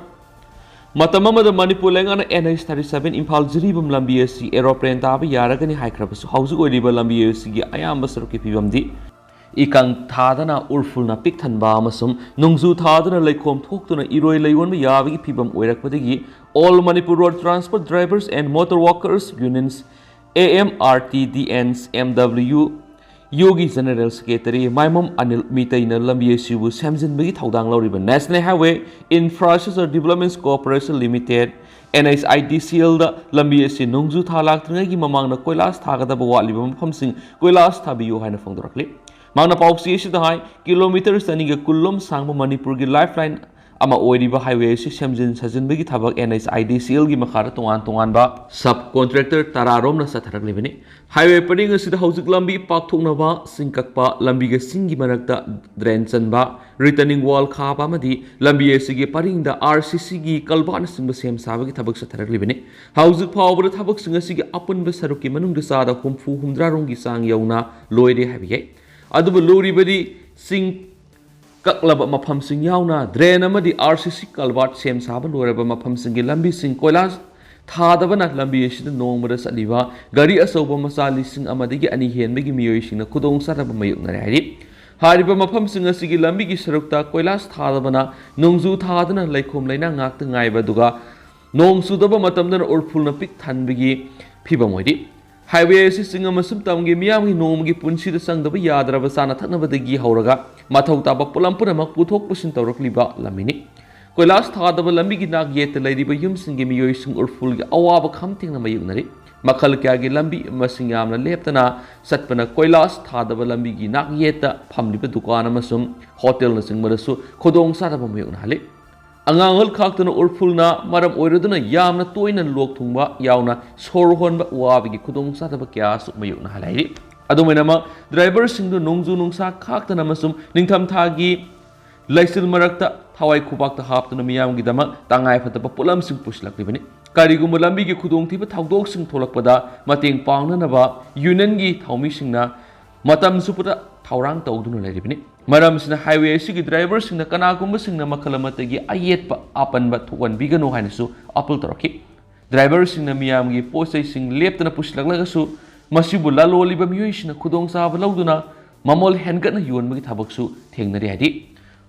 ꯃꯇꯝ ꯑꯃꯗ ꯃꯅꯤꯄꯨꯔ ꯂꯩꯉꯥꯛꯅ N H thirty seven Imphal Jiribam ꯂꯝꯕꯤ ꯑꯁꯤ aeroplane ꯇꯥꯕ ꯌꯥꯔꯒꯅꯤ ꯍꯥꯏꯈ꯭ꯔꯕꯁꯨ, ꯍꯧꯖꯤꯛ ꯑꯣꯏꯔꯤꯕ ꯂꯝꯕꯤ ꯑꯁꯤꯒꯤ ꯑꯌꯥꯝꯕ ꯁꯔꯨꯛꯀꯤ ꯐꯤꯕꯝꯗꯤ ꯏꯀꯪ ꯊꯥꯗꯅ ꯎꯔꯐꯨꯜꯅ ꯄꯤꯛ ꯊꯟꯕ ꯑꯃꯁꯨꯡ ꯅꯣꯡꯖꯨ ꯊꯥꯗꯅ ꯂꯩꯈꯣꯝ ꯊꯣꯛꯇꯨꯅ ꯏꯔꯣꯏ ꯂꯩꯋꯣꯟꯕ ꯌꯥꯕꯒꯤ ꯐꯤꯕꯝ ꯑꯣꯏꯔꯛꯄꯗꯒꯤ All Manipur Road Transport Drivers and Motor Workers Unions, A M R T D N M W Uꯒꯤ General Secretary ꯃꯥꯏꯃꯝ Anil ꯃꯤꯇꯩꯅ ꯂꯝꯕꯤ ꯑꯁꯤꯕꯨ ꯁꯦꯝꯖꯤꯟꯕꯒꯤ ꯊꯧꯗꯥꯡ ꯂꯧꯔꯤꯕ National Highway Infrastructure Development Corporation Limited, N H I D C Lꯗ ꯂꯝꯕꯤ ꯑꯁꯤ ꯅꯣꯡꯖꯨ ꯊꯥ ꯂꯥꯛꯇ꯭ꯔꯤꯉꯩꯒꯤ ꯃꯃꯥꯡꯗ ꯀꯣꯏꯂꯥꯁ ꯊꯥꯒꯗꯕ ꯋꯥꯠꯂꯤꯕ ꯃꯐꯝꯁꯤꯡ ꯀꯣꯏꯂꯥꯁ ꯊꯥꯕꯤꯌꯨ ꯍꯥꯏꯅ ꯐꯣꯡꯗꯣꯔꯛꯂꯤ꯫ ꯃꯍꯥꯛꯅ ꯄꯥꯎꯆꯦ ꯑꯁꯤꯗ ꯍꯥꯏ, ꯀꯤꯂꯣꯃꯤꯇꯔ ꯆꯅꯤꯒ ꯀꯨꯟ ꯂꯣꯝ ꯁꯥꯡꯕ ꯃꯅꯤꯄꯨꯔꯒꯤ lifeline ꯑꯃ ꯑꯣꯏꯔꯤꯕ ꯍꯥꯏꯋꯦ ꯑꯁꯤ ꯁꯦꯝꯖꯤꯟ ꯁꯥꯖꯤꯟꯕꯒꯤ ꯊꯕꯛ NHIDCLꯒꯤ ꯃꯈꯥꯗ ꯇꯣꯉꯥꯟ ꯇꯣꯉꯥꯟꯕ ꯁꯕ ꯀꯣꯟꯇ꯭ꯔꯦꯛꯇꯔ ꯇꯔꯥꯔꯣꯝꯅ ꯆꯠꯊꯔꯛꯂꯤꯕꯅꯤ꯫ ꯍꯥꯏꯋꯦ ꯄꯔꯤꯡ ꯑꯁꯤꯗ ꯍꯧꯖꯤꯛ ꯂꯝꯕꯤ ꯄꯥꯛꯊꯣꯛꯅꯕ, ꯆꯤꯡ ꯀꯛꯄ, ꯂꯝꯕꯤꯒ ꯆꯤꯡꯒꯤ ꯃꯔꯛꯇ ꯗ꯭ꯔꯦꯟ ꯆꯟꯕ, ꯔꯤꯇꯔꯅꯤꯡ ꯋꯥꯜ ꯈꯥꯕ ꯑꯃꯗꯤ ꯂꯝꯕꯤ ꯑꯁꯤꯒꯤ ꯄꯔꯤꯡꯗ RCCꯒꯤ ꯀꯜꯚꯥꯔꯠꯅꯆꯤꯡꯕ ꯁꯦꯝ ꯁꯥꯕꯒꯤ ꯊꯕꯛ ꯆꯠꯊꯔꯛꯂꯤꯕꯅꯤ꯫ ꯍꯧꯖꯤꯛ ꯐꯥꯎꯕꯗ ꯊꯕꯛꯁꯤꯡ ꯑꯁꯤꯒꯤ ꯑꯄꯨꯟꯕ ꯁꯔꯨꯛꯀꯤ ꯃꯅꯨꯡꯗ ꯆꯥꯗ ꯍꯨꯝꯐꯨ ꯍꯨꯝꯗ꯭ꯔꯥ ꯔꯣꯝꯒꯤ ꯆꯥꯡ ꯌꯧꯅ ꯂꯣꯏꯔꯦ ꯍꯥꯏꯕ ꯌꯥꯏ꯫ ꯑꯗꯨꯕꯨ ꯂꯨꯔꯤꯕꯗꯤ ꯆꯤꯡ ꯀꯛꯂꯕ ꯃꯐꯝꯁꯤꯡ ꯌꯥꯎꯅ ꯗ꯭ꯔꯦꯟ ꯑꯃꯗꯤ RCC ꯀꯜꯚꯥꯔꯠ ꯁꯦꯝ ꯁꯥꯕ ꯂꯣꯏꯔꯕ ꯃꯐꯝꯁꯤꯡꯒꯤ ꯂꯝꯕꯤꯁꯤꯡ ꯀꯣꯏꯂꯥꯁ ꯊꯥꯗꯕꯅ ꯂꯝꯕꯤ ꯑꯁꯤꯗ ꯅꯣꯡꯃꯗ ꯆꯠꯂꯤꯕ ꯒꯥꯔꯤ ꯑꯆꯧꯕ ꯃꯆꯥ ꯂꯤꯁꯤꯡ ꯑꯃꯗꯒꯤ ꯑꯅꯤ ꯍꯦꯟꯕꯒꯤ ꯃꯤꯑꯣꯏꯁꯤꯡꯅ ꯈꯨꯗꯣꯡꯆꯥꯗꯕ ꯃꯥꯌꯣꯛꯅꯔꯦ ꯍꯥꯏꯔꯤ꯫ ꯍꯥꯏꯔꯤꯕ ꯃꯐꯝꯁꯤꯡ ꯑꯁꯤꯒꯤ ꯂꯝꯕꯤꯒꯤ ꯁꯔꯨꯛꯇ ꯀꯣꯏꯂꯥꯁ ꯊꯥꯗꯕꯅ ꯅꯣꯡꯖꯨ ꯊꯥꯗꯅ ꯂꯩꯈꯣꯝ ꯂꯩꯅꯥꯡ ꯉꯥꯛꯇ ꯉꯥꯏꯕ, ꯑꯗꯨꯒ ꯅꯣꯡ ꯆꯨꯗꯕ ꯃꯇꯝꯗꯅ ꯎꯔꯐꯨꯜꯅ ꯄꯤꯛ ꯊꯟꯕꯒꯤ ꯐꯤꯕꯝ ꯑꯣꯏꯔꯤ꯫ ꯍꯥꯏꯋꯦ ꯑꯁꯤ ꯆꯤꯡ ꯑꯃꯁꯨꯡ ꯇꯝꯒꯤ ꯃꯤꯌꯥꯝꯒꯤ ꯅꯣꯡꯃꯒꯤ ꯄꯨꯟꯁꯤꯗ ꯆꯪꯗꯕ ꯌꯥꯗ꯭ꯔꯕ ꯆꯥꯅ ꯊꯛꯅꯕꯗꯒꯤ ꯍꯧꯔꯒ ꯃꯊꯧ ꯇꯥꯕ ꯄꯣꯠꯂꯝ ꯄꯨꯝꯅꯃꯛ ꯄꯨꯊꯣꯛ ꯄꯨꯁꯤꯟ ꯇꯧꯔꯛꯂꯤꯕ ꯂꯝꯕꯤꯅꯤ꯫ ꯀꯣꯏꯂꯥꯁ ꯊꯥꯗꯕ ꯂꯝꯕꯤꯒꯤ ꯅꯥꯛ ꯌꯦꯠꯇ ꯂꯩꯔꯤꯕ ꯌꯨꯝꯁꯤꯡꯒꯤ ꯃꯤꯑꯣꯏꯁꯤꯡ ꯎꯔꯐꯨꯜꯒꯤ ꯑꯋꯥꯕ ꯈꯝ ꯊꯦꯡꯅ ꯃꯥꯌꯣꯛꯅꯔꯤ꯫ ꯃꯈꯜ ꯀꯌꯥꯒꯤ ꯂꯝꯕꯤ ꯃꯁꯤꯡ ꯌꯥꯝꯅ ꯂꯦꯞꯇꯅ ꯆꯠꯄꯅ ꯀꯣꯏꯂꯥꯁ ꯊꯥꯗꯕ ꯂꯝꯕꯤꯒꯤ ꯅꯥꯛ ꯌꯦꯠꯇ ꯐꯝꯂꯤꯕ ꯗꯨꯀꯥꯟ ꯑꯃꯁꯨꯡ ꯍꯣꯇꯦꯜꯅꯆꯤꯡꯕꯗꯁꯨ ꯈꯨꯗꯣꯡꯆꯥꯗꯕ ꯃꯥꯌꯣꯛꯅꯍꯜꯂꯤ꯫ ꯑꯉꯥꯡ ꯑꯍꯜ ꯈꯥꯛꯇꯅ ꯎꯔꯐꯨꯜꯅ ꯃꯔꯝ ꯑꯣꯏꯔꯗꯨꯅ ꯌꯥꯝꯅ ꯇꯣꯏꯅ ꯂꯣꯛ ꯊꯨꯡꯕ ꯌꯥꯎꯅ ꯁꯣꯔ ꯍꯣꯟꯕ ꯋꯥꯕꯒꯤ ꯈꯨꯗꯣꯡꯆꯥꯗꯕ ꯀꯌꯥꯁꯨ ꯃꯥꯌꯣꯛꯅꯍꯜꯂꯤ꯫ ꯑꯗꯨꯃꯥꯏꯅꯃꯛ, ꯗ꯭ꯔꯥꯏꯚꯔꯁꯤꯡꯗꯨ ꯅꯣꯡꯖꯨ ꯅꯨꯡꯁꯥ ꯈꯥꯛꯇꯅ ꯑꯃꯁꯨꯡ ꯅꯤꯡꯊꯝꯊꯥꯒꯤ ꯂꯩꯆꯤꯜ ꯃꯔꯛꯇ ꯊꯋꯥꯏ ꯈꯨꯕꯥꯛꯇ ꯍꯥꯞꯇꯨꯅ ꯃꯤꯌꯥꯝꯒꯤꯗꯃꯛ ꯇꯉꯥꯏꯐꯗꯕ ꯄꯣꯠꯂꯝꯁꯤꯡ ꯄꯨꯁꯤꯜꯂꯛꯂꯤꯕꯅꯤ꯫ ꯀꯔꯤꯒꯨꯝꯕ ꯂꯝꯕꯤꯒꯤ ꯈꯨꯗꯣꯡꯊꯤꯕ ꯊꯧꯗꯣꯛꯁꯤꯡ ꯊꯣꯛꯂꯛꯄꯗ ꯃꯇꯦꯡ ꯄꯥꯡꯅꯅꯕ ꯌꯨꯅꯤꯌꯟꯒꯤ ꯊꯧꯃꯤꯁꯤꯡꯅ ꯃꯇꯝ ꯆꯨꯞꯄꯗ ꯊꯧꯔꯥꯡ ꯇꯧꯗꯨꯅ ꯂꯩꯔꯤꯕꯅꯤ꯫ ꯃꯔꯝ ꯑꯁꯤꯅ, ꯍꯥꯏꯋꯦ ꯑꯁꯤꯒꯤ ꯗ꯭ꯔꯥꯏꯚꯔꯁꯤꯡꯅ ꯀꯅꯥꯒꯨꯝꯕꯁꯤꯡꯅ ꯃꯈꯜ ꯑꯃꯠꯇꯒꯤ ꯑꯌꯦꯠꯄ ꯑꯄꯟꯕ ꯊꯣꯛꯍꯟꯕꯤꯒꯅꯨ ꯍꯥꯏꯅꯁꯨ ꯑꯄꯤꯜ ꯇꯧꯔꯛꯈꯤ꯫ ꯗ꯭ꯔꯥꯏꯚꯔꯁꯤꯡꯅ ꯃꯤꯌꯥꯝꯒꯤ ꯄꯣꯠ ꯆꯩꯁꯤꯡ ꯂꯦꯞꯇꯅ ꯄꯨꯁꯤꯜꯂꯛꯂꯒꯁꯨ, ꯃꯁꯤꯕꯨ ꯂꯂꯣꯜꯂꯤꯕ ꯃꯤꯑꯣꯏꯁꯤꯡꯅ ꯈꯨꯗꯣꯡꯆꯥꯕ ꯂꯧꯗꯨꯅ ꯃꯃꯜ ꯍꯦꯟꯒꯠꯅ ꯌꯣꯟꯕꯒꯤ ꯊꯕꯛꯁꯨ ꯊꯦꯡꯅꯔꯤ ꯍꯥꯏꯔꯤ꯫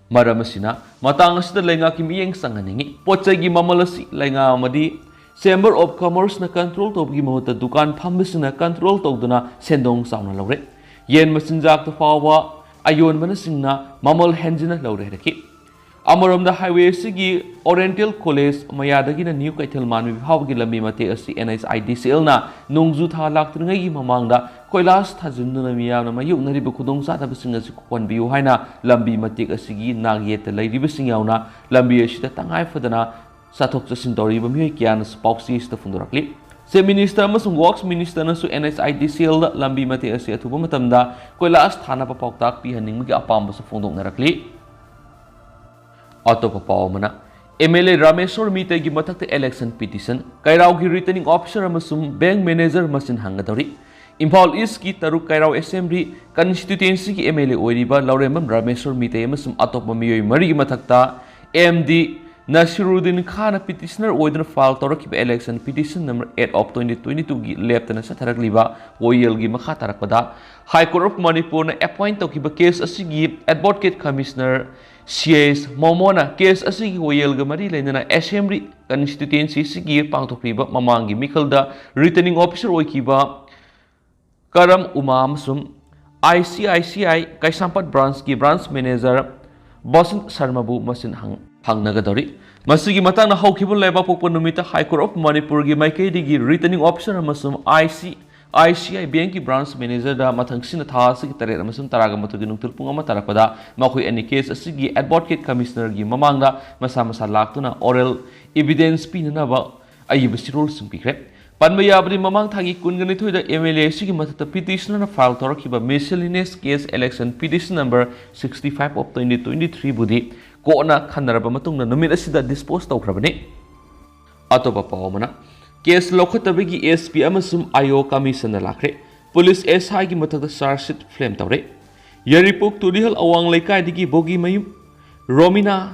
ꯃꯔꯝ ꯑꯁꯤꯅ, ꯃꯇꯥꯡ ꯑꯁꯤꯗ ꯂꯩꯉꯥꯛꯀꯤ ꯃꯤꯠꯌꯦꯡ ꯆꯪꯍꯟꯅꯤꯡꯏ꯫ ꯄꯣꯠ ꯆꯩꯒꯤ ꯃꯃꯜ ꯑꯁꯤ ꯂꯩꯉꯥꯛ ꯑꯃꯗꯤ Chamber of Commerceꯅ control ꯇꯧꯕꯒꯤ ꯃꯍꯨꯠꯇ ꯗꯨꯀꯥꯟ ꯐꯝꯕꯁꯤꯡꯅ control ꯇꯧꯗꯨꯅ ꯁꯦꯟꯗꯣꯡ ꯆꯥꯎꯅ ꯂꯧꯔꯦ꯫ ꯌꯦꯟ ꯃꯆꯤꯟꯖꯥꯛꯇ ꯐꯥꯎꯕ ꯑꯌꯣꯟꯕꯅꯁꯤꯡꯅ ꯃꯃꯜ ꯍꯦꯟꯖꯤꯟꯅ ꯂꯧꯔꯦ ꯍꯥꯏꯔꯛꯈꯤ꯫ ꯑꯃꯔꯣꯝꯗ highway ꯑꯁꯤꯒꯤ Oriental College ꯃꯌꯥꯗꯒꯤꯅ New ꯀꯩꯊꯦꯜ ꯃꯥꯟꯕꯤ ꯐꯥꯎꯕꯒꯤ ꯂꯝꯕꯤ ꯃꯇꯦꯛ ꯑꯁꯤ NHIDCLꯅ ꯅꯣꯡꯖꯨ ꯊꯥ ꯂꯥꯛꯇ꯭ꯔꯤꯉꯩꯒꯤ ꯃꯃꯥꯡꯗ ꯀꯣꯏꯂꯥꯁ ꯊꯥꯖꯤꯟꯗꯨꯅ ꯃꯤꯌꯥꯝꯅ ꯃꯥꯌꯣꯛꯅꯔꯤꯕ ꯈꯨꯗꯣꯡꯆꯥꯗꯕꯁꯤꯡ ꯑꯁꯤ ꯀꯣꯛꯍꯟꯕꯤꯌꯨ ꯍꯥꯏꯅ ꯂꯝꯕꯤ ꯃꯇꯦꯛ ꯑꯁꯤꯒꯤ ꯅꯥꯛ ꯌꯦꯠꯇ ꯂꯩꯔꯤꯕꯁꯤꯡ ꯌꯥꯎꯅ ꯂꯝꯕꯤ ꯑꯁꯤꯗ ꯇꯉꯥꯏ ꯐꯗꯅ ꯆꯠꯊꯣꯛ ꯆꯠꯁꯤꯟ ꯇꯧꯔꯤꯕ ꯃꯤꯑꯣꯏ ꯀꯌꯥꯅꯁꯨ ꯄꯥꯎꯆꯦ ꯑꯁꯤꯗ ꯐꯣꯡꯗꯣꯔꯛꯂꯤ꯫ Chief Minister ꯑꯃꯁꯨꯡ Works Ministerꯅꯁꯨ NHIDCLꯗ ꯂꯝꯕꯤ ꯃꯇꯦꯛ ꯑꯁꯤ ꯑꯊꯨꯕ ꯃꯇꯝꯗ ꯀꯣꯏꯂꯥꯁ ꯊꯥꯅꯕ ꯄꯥꯎꯇꯥꯛ ꯄꯤꯍꯟꯅꯤꯡꯕꯒꯤ ꯑꯄꯥꯝꯕꯁꯨ ꯐꯣꯡꯗꯣꯛꯅꯔꯛꯂꯤ꯫ ꯑꯇꯣꯞꯄ ꯄꯥꯎ ꯑꯃꯅ, MLA ꯔꯥꯃꯦꯁꯣꯔ ꯃꯤꯇꯩꯒꯤ ꯃꯊꯛꯇ election petition, ꯀꯩꯔꯥꯎꯒꯤ returning officer ꯑꯃꯁꯨꯡ bank manager ꯃꯁꯤꯟ ꯍꯪꯒꯗꯧꯔꯤ꯫ ꯏꯝꯐꯥꯜ Eastꯀꯤ ꯇꯔꯨꯛ ꯀꯩꯔꯥꯎ Assembly constituencyꯒꯤ MLA ꯑꯣꯏꯔꯤꯕ ꯂꯧꯔꯦꯝꯕꯝ ꯔꯥꯃꯦꯁꯣꯔ ꯃꯤꯇꯩ ꯑꯃꯁꯨꯡ ꯑꯇꯣꯞꯄ ꯃꯤꯑꯣꯏ ꯃꯔꯤꯒꯤ ꯃꯊꯛꯇ MD ꯅꯁꯤꯔꯨꯗꯤꯟ ꯈꯥꯟꯅ petitioner ꯑꯣꯏꯗꯨꯅ file ꯇꯧꯔꯛꯈꯤꯕ election petition number eight of twenty twenty twoꯒꯤ ꯂꯦꯞꯇꯅ ꯆꯠꯊꯔꯛꯂꯤꯕ ꯋꯥꯌꯦꯜꯒꯤ ꯃꯈꯥ ꯇꯥꯔꯛꯄꯗ High Court of Manipurꯅ appoint ꯇꯧꯈꯤꯕ case ꯑꯁꯤꯒꯤ Advocate Commissioner C.S. ꯃꯣꯃꯣꯅ case ꯑꯁꯤꯒꯤ ꯋꯥꯌꯦꯜꯒ ꯃꯔꯤ ꯂꯩꯅꯅ Assembly constituency ꯑꯁꯤꯒꯤ ꯄꯥꯡꯊꯣꯛꯈ꯭ꯔꯤꯕ ꯃꯃꯥꯡꯒꯤ ꯃꯤꯈꯜꯗ returning officer ꯑꯣꯏꯈꯤꯕ ꯀꯔꯝ ꯎꯃꯥ ꯑꯃꯁꯨꯡ ICICI ꯀꯩꯁꯥꯝꯄꯥꯠ branchꯀꯤ branch manager ꯕꯁꯟꯠ ꯁꯔꯃꯕꯨ ꯃꯁꯤꯟ ꯍꯪ-, ꯍꯪꯅꯒꯗꯧꯔꯤ꯫ ꯃꯁꯤꯒꯤ ꯃꯇꯥꯡꯗ ꯍꯧꯈꯤꯕ ꯂꯩꯕꯥꯛꯄꯣꯛꯄ ꯅꯨꯃꯤꯠꯇ High Court of Manipurꯒꯤ ꯃꯥꯏꯀꯩꯗꯒꯤ returning officer ꯑꯃꯁꯨꯡ ICICI bankꯀꯤ branch managerꯗ ꯃꯊꯪꯁꯤꯅ ꯊꯥ ꯑꯁꯤꯒꯤ ꯇꯔꯦꯠ ꯑꯃꯁꯨꯡ ꯇꯔꯥꯒ ꯃꯥꯊꯣꯏꯒꯤ ꯅꯨꯡꯊꯤꯜ ꯄꯨꯡ ꯑꯃ ꯇꯥꯔꯛꯄꯗ ꯃꯈꯣꯏ ꯑꯅꯤ case ꯑꯁꯤꯒꯤ Advocate Commissionerꯒꯤ ꯃꯃꯥꯡꯗ ꯃꯁꯥ ꯃꯁꯥ ꯂꯥꯛꯇꯨꯅ oral evidence ꯄꯤꯅꯅꯕ ꯑꯏꯕ ꯆꯦꯔꯣꯜꯁꯤꯡ ꯄꯤꯈ꯭ꯔꯦ꯫ ꯄꯟꯕ ꯌꯥꯕꯗꯤ, ꯃꯃꯥꯡ ꯊꯥꯒꯤ ꯀꯨꯟꯒ ꯅꯤꯊꯣꯏꯗ MLA ꯑꯁꯤꯒꯤ ꯃꯊꯛꯇ petitionerꯅ file ꯇꯧꯔꯛꯈꯤꯕ miscellaneous case election petition number sixty five of twenty twenty three ꯕꯨꯗꯤ ꯀꯣꯔꯠꯅ ꯈꯟꯅꯔꯕ ꯃꯇꯨꯡꯗ ꯅꯨꯃꯤꯠ ꯑꯁꯤꯗ dispose ꯇꯧꯈ꯭ꯔꯕꯅꯤ꯫ ꯑꯇꯣꯞꯄ ꯄꯥꯎ ꯑꯃꯅ, case ꯂꯧꯈꯠꯇꯕꯒꯤ SP ꯑꯃꯁꯨꯡ IO commissionꯗ ꯂꯥꯛꯈ꯭ꯔꯦ꯫ Police SIꯒꯤ ꯃꯊꯛꯇ charge sheet frame ꯇꯧꯔꯦ꯫ ꯌꯥꯏꯔꯤꯄꯣꯛ ꯇꯨꯔꯤꯍꯜ ꯑꯋꯥꯡ ꯂꯩꯀꯥꯏꯗꯒꯤ ꯕꯣꯒꯤꯃꯌꯨꯝ ꯔꯣꯃꯤꯅꯥ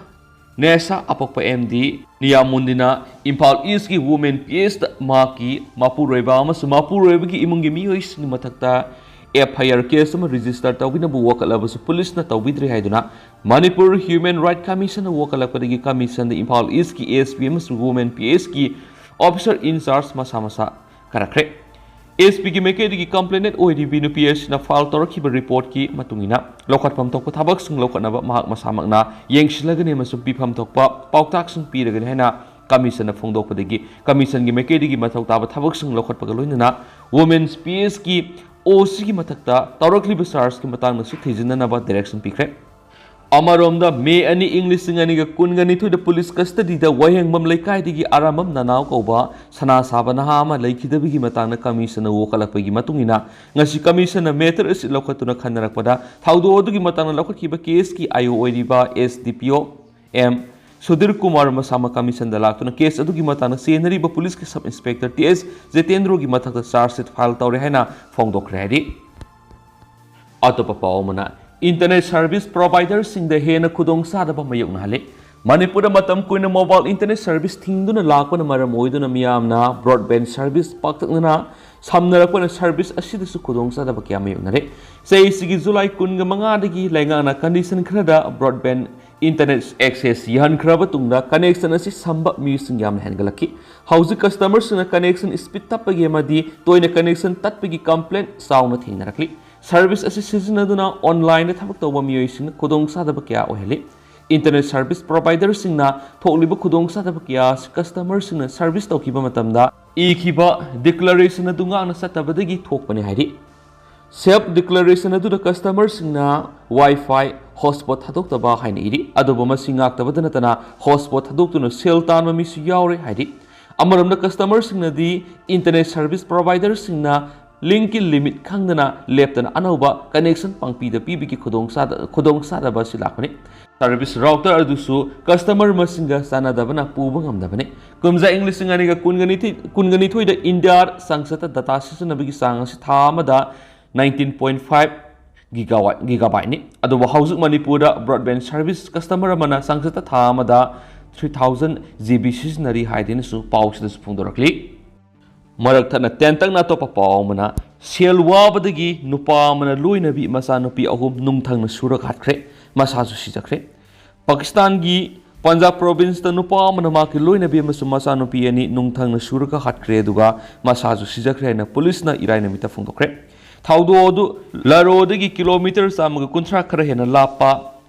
ꯅꯦꯁꯥ ꯑꯄꯣꯛꯄ MD ꯅꯤꯌꯥꯃꯨꯟꯗꯤꯅ ꯏꯝꯐꯥꯜ Eastꯀꯤ Women PSꯗ ꯃꯍꯥꯛꯀꯤ ꯃꯄꯨꯔꯣꯏꯕ ꯑꯃꯁꯨꯡ ꯃꯄꯨꯔꯣꯏꯕꯒꯤ ꯏꯃꯨꯡꯒꯤ ꯃꯤꯑꯣꯏꯁꯤꯡꯒꯤ ꯃꯊꯛꯇ FIR case ꯑꯃ register ꯇꯧꯕꯤꯅꯕ ꯋꯥꯀꯠꯂꯕꯁꯨ policeꯅ ꯇꯧꯕꯤꯗ꯭ꯔꯦ ꯍꯥꯏꯗꯨꯅ Manipur Human Right Commissionꯅ ꯋꯥꯀꯠꯂꯛꯄꯗꯒꯤ commissionꯗ Imphal Eastꯀꯤ SP ꯑꯃꯁꯨꯡ Women PSꯀꯤ officer in charge ꯃꯁꯥ ꯃꯁꯥ ꯀꯥꯔꯛꯈ꯭ꯔꯦ꯫ ꯑꯦꯁ ꯄꯤꯒꯤ ꯃꯥꯏꯀꯩꯗꯒꯤ ꯀꯝꯄ꯭ꯂꯦꯅꯦꯟ ꯑꯣꯏꯔꯤꯕꯤ ꯅꯨꯄꯤ ꯑꯁꯤꯅ ꯐꯥꯏꯜ ꯇꯧꯔꯛꯈꯤꯕ ꯔꯤꯄꯣꯔꯠꯀꯤ ꯃꯇꯨꯡ ꯏꯟꯅ ꯂꯧꯈꯠꯐꯝ ꯊꯣꯛꯄ ꯊꯕꯛꯁꯤꯡ ꯂꯧꯈꯠꯅꯕ ꯃꯍꯥꯛ ꯃꯁꯥꯃꯛꯅ ꯌꯦꯡꯁꯤꯜꯂꯒꯅꯤ ꯑꯃꯁꯨꯡ ꯄꯤꯐꯝ ꯊꯣꯛꯄ ꯄꯥꯎꯇꯥꯛꯁꯤꯡ ꯄꯤꯔꯒꯅꯤ ꯍꯥꯏꯅ ꯀꯃꯤꯁꯟꯅ ꯐꯣꯡꯗꯣꯛꯄꯗꯒꯤ ꯀꯃꯤꯁꯟꯒꯤ ꯃꯥꯏꯀꯩꯗꯒꯤ ꯃꯊꯧ ꯇꯥꯕ ꯊꯕꯛꯁꯤꯡ ꯂꯧꯈꯠꯄꯒ ꯂꯣꯏꯅꯅ ꯋꯨꯃꯦꯟꯁ ꯄꯤ ꯑꯦꯁꯀꯤ ꯑꯣ ꯁꯤꯒꯤ ꯃꯊꯛꯇ ꯇꯧꯔꯛꯂꯤꯕ ꯆꯥꯔꯖꯀꯤ ꯃꯇꯥꯡꯗꯁꯨ ꯊꯤꯖꯤꯟꯅꯅꯕ ꯗꯥꯏꯔꯦꯛꯁꯟ ꯄꯤꯈ꯭ꯔꯦ꯫ ꯑꯃꯔꯣꯝꯗ, ꯃꯦ ꯑꯅꯤ, ꯏꯪ ꯂꯤꯁꯤꯡ ꯑꯅꯤꯒ ꯀꯨꯟꯒ ꯅꯤꯊꯣꯏꯗ ꯄꯨꯂꯤꯁ ꯀꯁꯇꯗꯤꯗ ꯋꯥꯍꯦꯡꯕꯝ ꯂꯩꯀꯥꯏꯗꯒꯤ ꯑꯔꯥꯝꯕꯝ ꯅꯅꯥꯎ ꯀꯧꯕ ꯁꯅꯥ ꯁꯥꯕ ꯅꯍꯥ ꯑꯃ ꯂꯩꯈꯤꯗꯕꯒꯤ ꯃꯇꯥꯡꯗ ꯀꯃꯤꯁꯟꯅ ꯋꯥꯀꯠꯂꯛꯄꯒꯤ ꯃꯇꯨꯡ ꯏꯟꯅ ꯉꯁꯤ ꯀꯃꯤꯁꯟꯅ ꯃꯦꯇꯔ ꯑꯁꯤ ꯂꯧꯈꯠꯇꯨꯅ ꯈꯟꯅꯔꯛꯄꯗ ꯊꯧꯗꯣꯛ ꯑꯗꯨꯒꯤ ꯃꯇꯥꯡꯗ ꯂꯧꯈꯠꯈꯤꯕ ꯀꯦꯁꯀꯤ ꯑꯥꯏ ꯑꯣ ꯑꯣꯏꯔꯤꯕ ꯑꯦꯁ ꯗꯤ ꯄꯤ ꯑꯣ ꯑꯦꯝ ꯁꯨꯙꯤꯔ ꯀꯨꯃꯥꯔ ꯃꯁꯥꯃꯛ ꯀꯃꯤꯁꯟꯗ ꯂꯥꯛꯇꯨꯅ ꯀꯦꯁ ꯑꯗꯨꯒꯤ ꯃꯇꯥꯡꯗ ꯆꯦꯟꯅꯔꯤꯕ ꯄꯨꯂꯤꯁꯀꯤ ꯁꯕ ꯏꯟꯁꯄꯦꯛꯇꯔ ꯇꯤ ꯑꯦꯁ ꯖꯤꯇꯦꯟꯗ꯭ꯔꯣꯒꯤ ꯃꯊꯛꯇ ꯆꯥꯔꯖ ꯁꯤꯠ ꯐꯥꯏꯜ ꯇꯧꯔꯦ ꯍꯥꯏꯅ ꯐꯣꯡꯗꯣꯛꯈ꯭ꯔꯦ ꯍꯥꯏꯔꯤ꯫ ꯑꯇꯣꯞꯄ ꯄꯥꯎ ꯑꯃꯅ, ꯏꯟꯇꯔꯅꯦꯠ ꯁꯔꯚꯤꯁ ꯄ꯭ꯔꯣꯚꯥꯏꯗꯔꯁꯤꯡꯗ ꯍꯦꯟꯅ ꯈꯨꯗꯣꯡꯆꯥꯗꯕ ꯃꯥꯌꯣꯛꯅꯍꯜꯂꯤ꯫ ꯃꯅꯤꯄꯨꯔꯗ ꯃꯇꯝ ꯀꯨꯏꯅ ꯃꯣꯕꯥꯏꯜ ꯏꯟꯇꯔꯅꯦꯠ ꯁꯔꯚꯤꯁ ꯊꯤꯡꯗꯨꯅ ꯂꯥꯛꯄꯅ ꯃꯔꯝ ꯑꯣꯏꯗꯨꯅ ꯃꯤꯌꯥꯝꯅ ꯕ꯭ꯔꯣꯗꯕꯦꯟ ꯁꯔꯚꯤꯁ ꯄꯥꯛꯇꯛꯅꯅ ꯁꯝꯅꯔꯛꯄꯅ ꯁꯔꯚꯤꯁ ꯑꯁꯤꯗꯁꯨ ꯈꯨꯗꯣꯡꯆꯥꯗꯕ ꯀꯌꯥ ꯃꯥꯌꯣꯛꯅꯔꯦ꯫ ꯆꯍꯤꯁꯤꯒꯤ ꯖꯨꯂꯥꯏ ꯀꯨꯟꯒ ꯃꯉꯥꯗꯒꯤ ꯂꯩꯉꯥꯛꯅ ꯀꯟꯗꯤꯁꯟ ꯈꯔꯗ ꯕ꯭ꯔꯣꯗꯕꯦꯟ ꯏꯟꯇꯔꯅꯦꯠ ꯑꯦꯛꯁꯦꯁ ꯌꯥꯍꯟꯈ꯭ꯔꯕ ꯇꯨꯡꯗ ꯀꯅꯦꯛꯁꯟ ꯑꯁꯤ ꯁꯝꯕ ꯃꯤꯑꯣꯏꯁꯤꯡ ꯌꯥꯝꯅ ꯍꯦꯟꯒꯠꯂꯛꯈꯤ꯫ ꯍꯧꯖꯤꯛ ꯀꯁꯇꯃꯔꯁꯤꯡꯅ ꯀꯅꯦꯛꯁꯟ ꯁ꯭ꯄꯤꯗ ꯇꯞꯄꯒꯤ ꯑꯃꯗꯤ ꯇꯣꯏꯅ ꯀꯅꯦꯛꯁꯟ ꯇꯠꯄꯒꯤ ꯀꯝꯄ꯭ꯂꯦꯟ ꯆꯥꯎꯅ ꯊꯦꯡꯅꯔꯛꯂꯤ꯫ ꯁꯔꯚꯤꯁ ꯑꯁꯤ ꯁꯤꯖꯤꯟꯅꯗꯨꯅ ꯑꯣꯟꯂꯥꯏꯟꯗ ꯊꯕꯛ ꯇꯧꯕ ꯃꯤꯑꯣꯏꯁꯤꯡꯅ ꯈꯨꯗꯣꯡꯆꯥꯗꯕ ꯀꯌꯥ ꯑꯣꯏꯍꯜꯂꯤ꯫ ꯏꯟꯇꯔꯅꯦꯠ ꯁꯔꯚꯤꯁ ꯄ꯭ꯔꯣꯚꯥꯏꯗꯔꯁꯤꯡꯅ ꯊꯣꯛꯂꯤꯕ ꯈꯨꯗꯣꯡꯆꯥꯗꯕ ꯀꯌꯥ ꯑꯁꯤ ꯀꯁꯇꯃꯔꯁꯤꯡꯅ ꯁꯔꯚꯤꯁ ꯇꯧꯈꯤꯕ ꯃꯇꯝꯗ ꯏꯈꯤꯕ ꯗꯤꯀ꯭ꯂꯔꯦꯁꯟ ꯑꯗꯨ ꯉꯥꯛꯅ ꯆꯠꯇꯕꯗꯒꯤ ꯊꯣꯛꯄꯅꯤ ꯍꯥꯏꯔꯤ꯫ ꯁꯦꯜꯐ ꯗꯤꯀ꯭ꯂꯔꯦꯁꯟ ꯑꯗꯨꯗ ꯀꯁꯇꯃꯔꯁꯤꯡꯅ ꯋꯥꯏꯐꯥꯏ ꯍꯣꯠꯁꯄꯣꯠ ꯊꯥꯗꯣꯛꯇꯕ ꯍꯥꯏꯅ ꯏꯔꯤ꯫ ꯑꯗꯨꯕꯨ ꯃꯁꯤ ꯉꯥꯛꯇꯕꯗ ꯅꯠꯇꯅ ꯍꯣꯠꯁꯄꯣꯠ ꯊꯥꯗꯣꯛꯇꯨꯅ ꯁꯦꯜ ꯇꯥꯟꯕ ꯃꯤꯁꯨ ꯌꯥꯎꯔꯦ ꯍꯥꯏꯔꯤ꯫ ꯑꯃꯔꯣꯝꯗ ꯀꯁꯇꯃꯔꯁꯤꯡꯅꯗꯤ ꯏꯟꯇꯔꯅꯦꯠ ꯁꯔꯚꯤꯁ ꯄ꯭ꯔꯣꯚꯥꯏꯗꯔꯁꯤꯡꯅ ꯂꯤꯡꯛꯀꯤ ꯂꯤꯃꯤꯠ ꯈꯪꯗꯅ ꯂꯦꯞꯇꯅ ꯑꯅꯧꯕ ꯀꯅꯦꯛꯁꯟ ꯄꯥꯡꯄꯤꯗ ꯄꯤꯕꯒꯤ ꯈꯨꯗꯣꯡꯆꯥꯗ-, ꯈꯨꯗꯣꯡꯆꯥꯗꯕ ꯑꯁꯤ ꯂꯥꯛꯄꯅꯤ꯫ ꯁꯔꯚꯤꯁ ꯔꯥꯎꯇꯔ ꯑꯗꯨꯁꯨ ꯀꯁꯇꯃꯔ ꯃꯁꯤꯡꯒ ꯆꯥꯟꯅꯗꯕꯅ ꯄꯨꯕ ꯉꯝꯗꯕꯅꯤ꯫ ꯀꯨꯝꯖꯥ ꯏꯪ ꯂꯤꯁꯤꯡ ꯑꯅꯤꯒ ꯀꯨꯟꯒ ꯅꯤꯊꯣꯏ, ꯀꯨꯟꯒ ꯅꯤꯊꯣꯏꯗ ꯏꯟꯗꯤꯌꯥ ꯆꯥꯡꯆꯠꯇ ꯗꯇꯥ ꯁꯤꯖꯤꯟꯅꯕꯒꯤ ꯆꯥꯡ ꯑꯁꯤ ꯊꯥ ꯑꯃꯗ nineteen point five gigabyte, gigabyteꯅꯤ꯫ ꯑꯗꯨꯕꯨ ꯍꯧꯖꯤꯛ ꯃꯅꯤꯄꯨꯔꯗ ꯕ꯭ꯔꯣꯗꯕꯦꯟ ꯁꯔꯚꯤꯁ ꯀꯁꯇꯃꯔ ꯑꯃꯅ ꯆꯥꯡꯆꯠꯇ ꯊꯥ ꯑꯃꯗ three thousand G B ꯁꯤꯖꯤꯟꯅꯔꯤ ꯍꯥꯏꯗꯨꯅꯁꯨ ꯄꯥꯎꯁꯤꯗꯁꯨ ꯐꯣꯡꯗꯣꯔꯛꯂꯤ꯫ ꯃꯔꯛ ꯊꯠꯅ ꯇꯦꯟꯇꯛꯅ ꯑꯇꯣꯞꯄ ꯄꯥꯎ ꯑꯃꯅ, ꯁꯦꯜ ꯋꯥꯕꯗꯒꯤ ꯅꯨꯄꯥ ꯑꯃꯅ ꯂꯣꯏꯅꯕꯤ ꯃꯆꯥꯅꯨꯄꯤ ꯑꯍꯨꯝ ꯅꯨꯡꯊꯪꯅ ꯁꯨꯔꯒ ꯍꯥꯠꯈ꯭ꯔꯦ, ꯃꯁꯥꯁꯨ ꯁꯤꯖꯈ꯭ꯔꯦ꯫ ꯄꯥꯀꯤꯁꯇꯥꯟꯒꯤ ꯄꯟꯖꯥꯕ ꯄ꯭ꯔꯣꯚꯤꯟꯁꯇ ꯅꯨꯄꯥ ꯑꯃꯅ ꯃꯍꯥꯛꯀꯤ ꯂꯣꯏꯅꯕꯤ ꯑꯃꯁꯨꯡ ꯃꯆꯥꯅꯨꯄꯤ ꯑꯅꯤ ꯅꯨꯡꯊꯪꯅ ꯁꯨꯔꯒ ꯍꯥꯠꯈ꯭ꯔꯦ, ꯑꯗꯨꯒ ꯃꯁꯥꯁꯨ ꯁꯤꯖꯈ꯭ꯔꯦ ꯍꯥꯏꯅ ꯄꯨꯂꯤꯁꯅ ꯏꯔꯥꯏ ꯅꯨꯃꯤꯠꯇ ꯐꯣꯡꯗꯣꯛꯈ꯭ꯔꯦ꯫ ꯊꯧꯗꯣꯛ ꯑꯗꯨ ꯂꯔꯣꯗꯒꯤ ꯀꯤꯂꯣꯃꯤꯇꯔ ꯆꯥꯝꯃꯒ ꯀꯨꯟꯊ꯭ꯔꯥ ꯈꯔ ꯍꯦꯟꯅ ꯂꯥꯞꯄ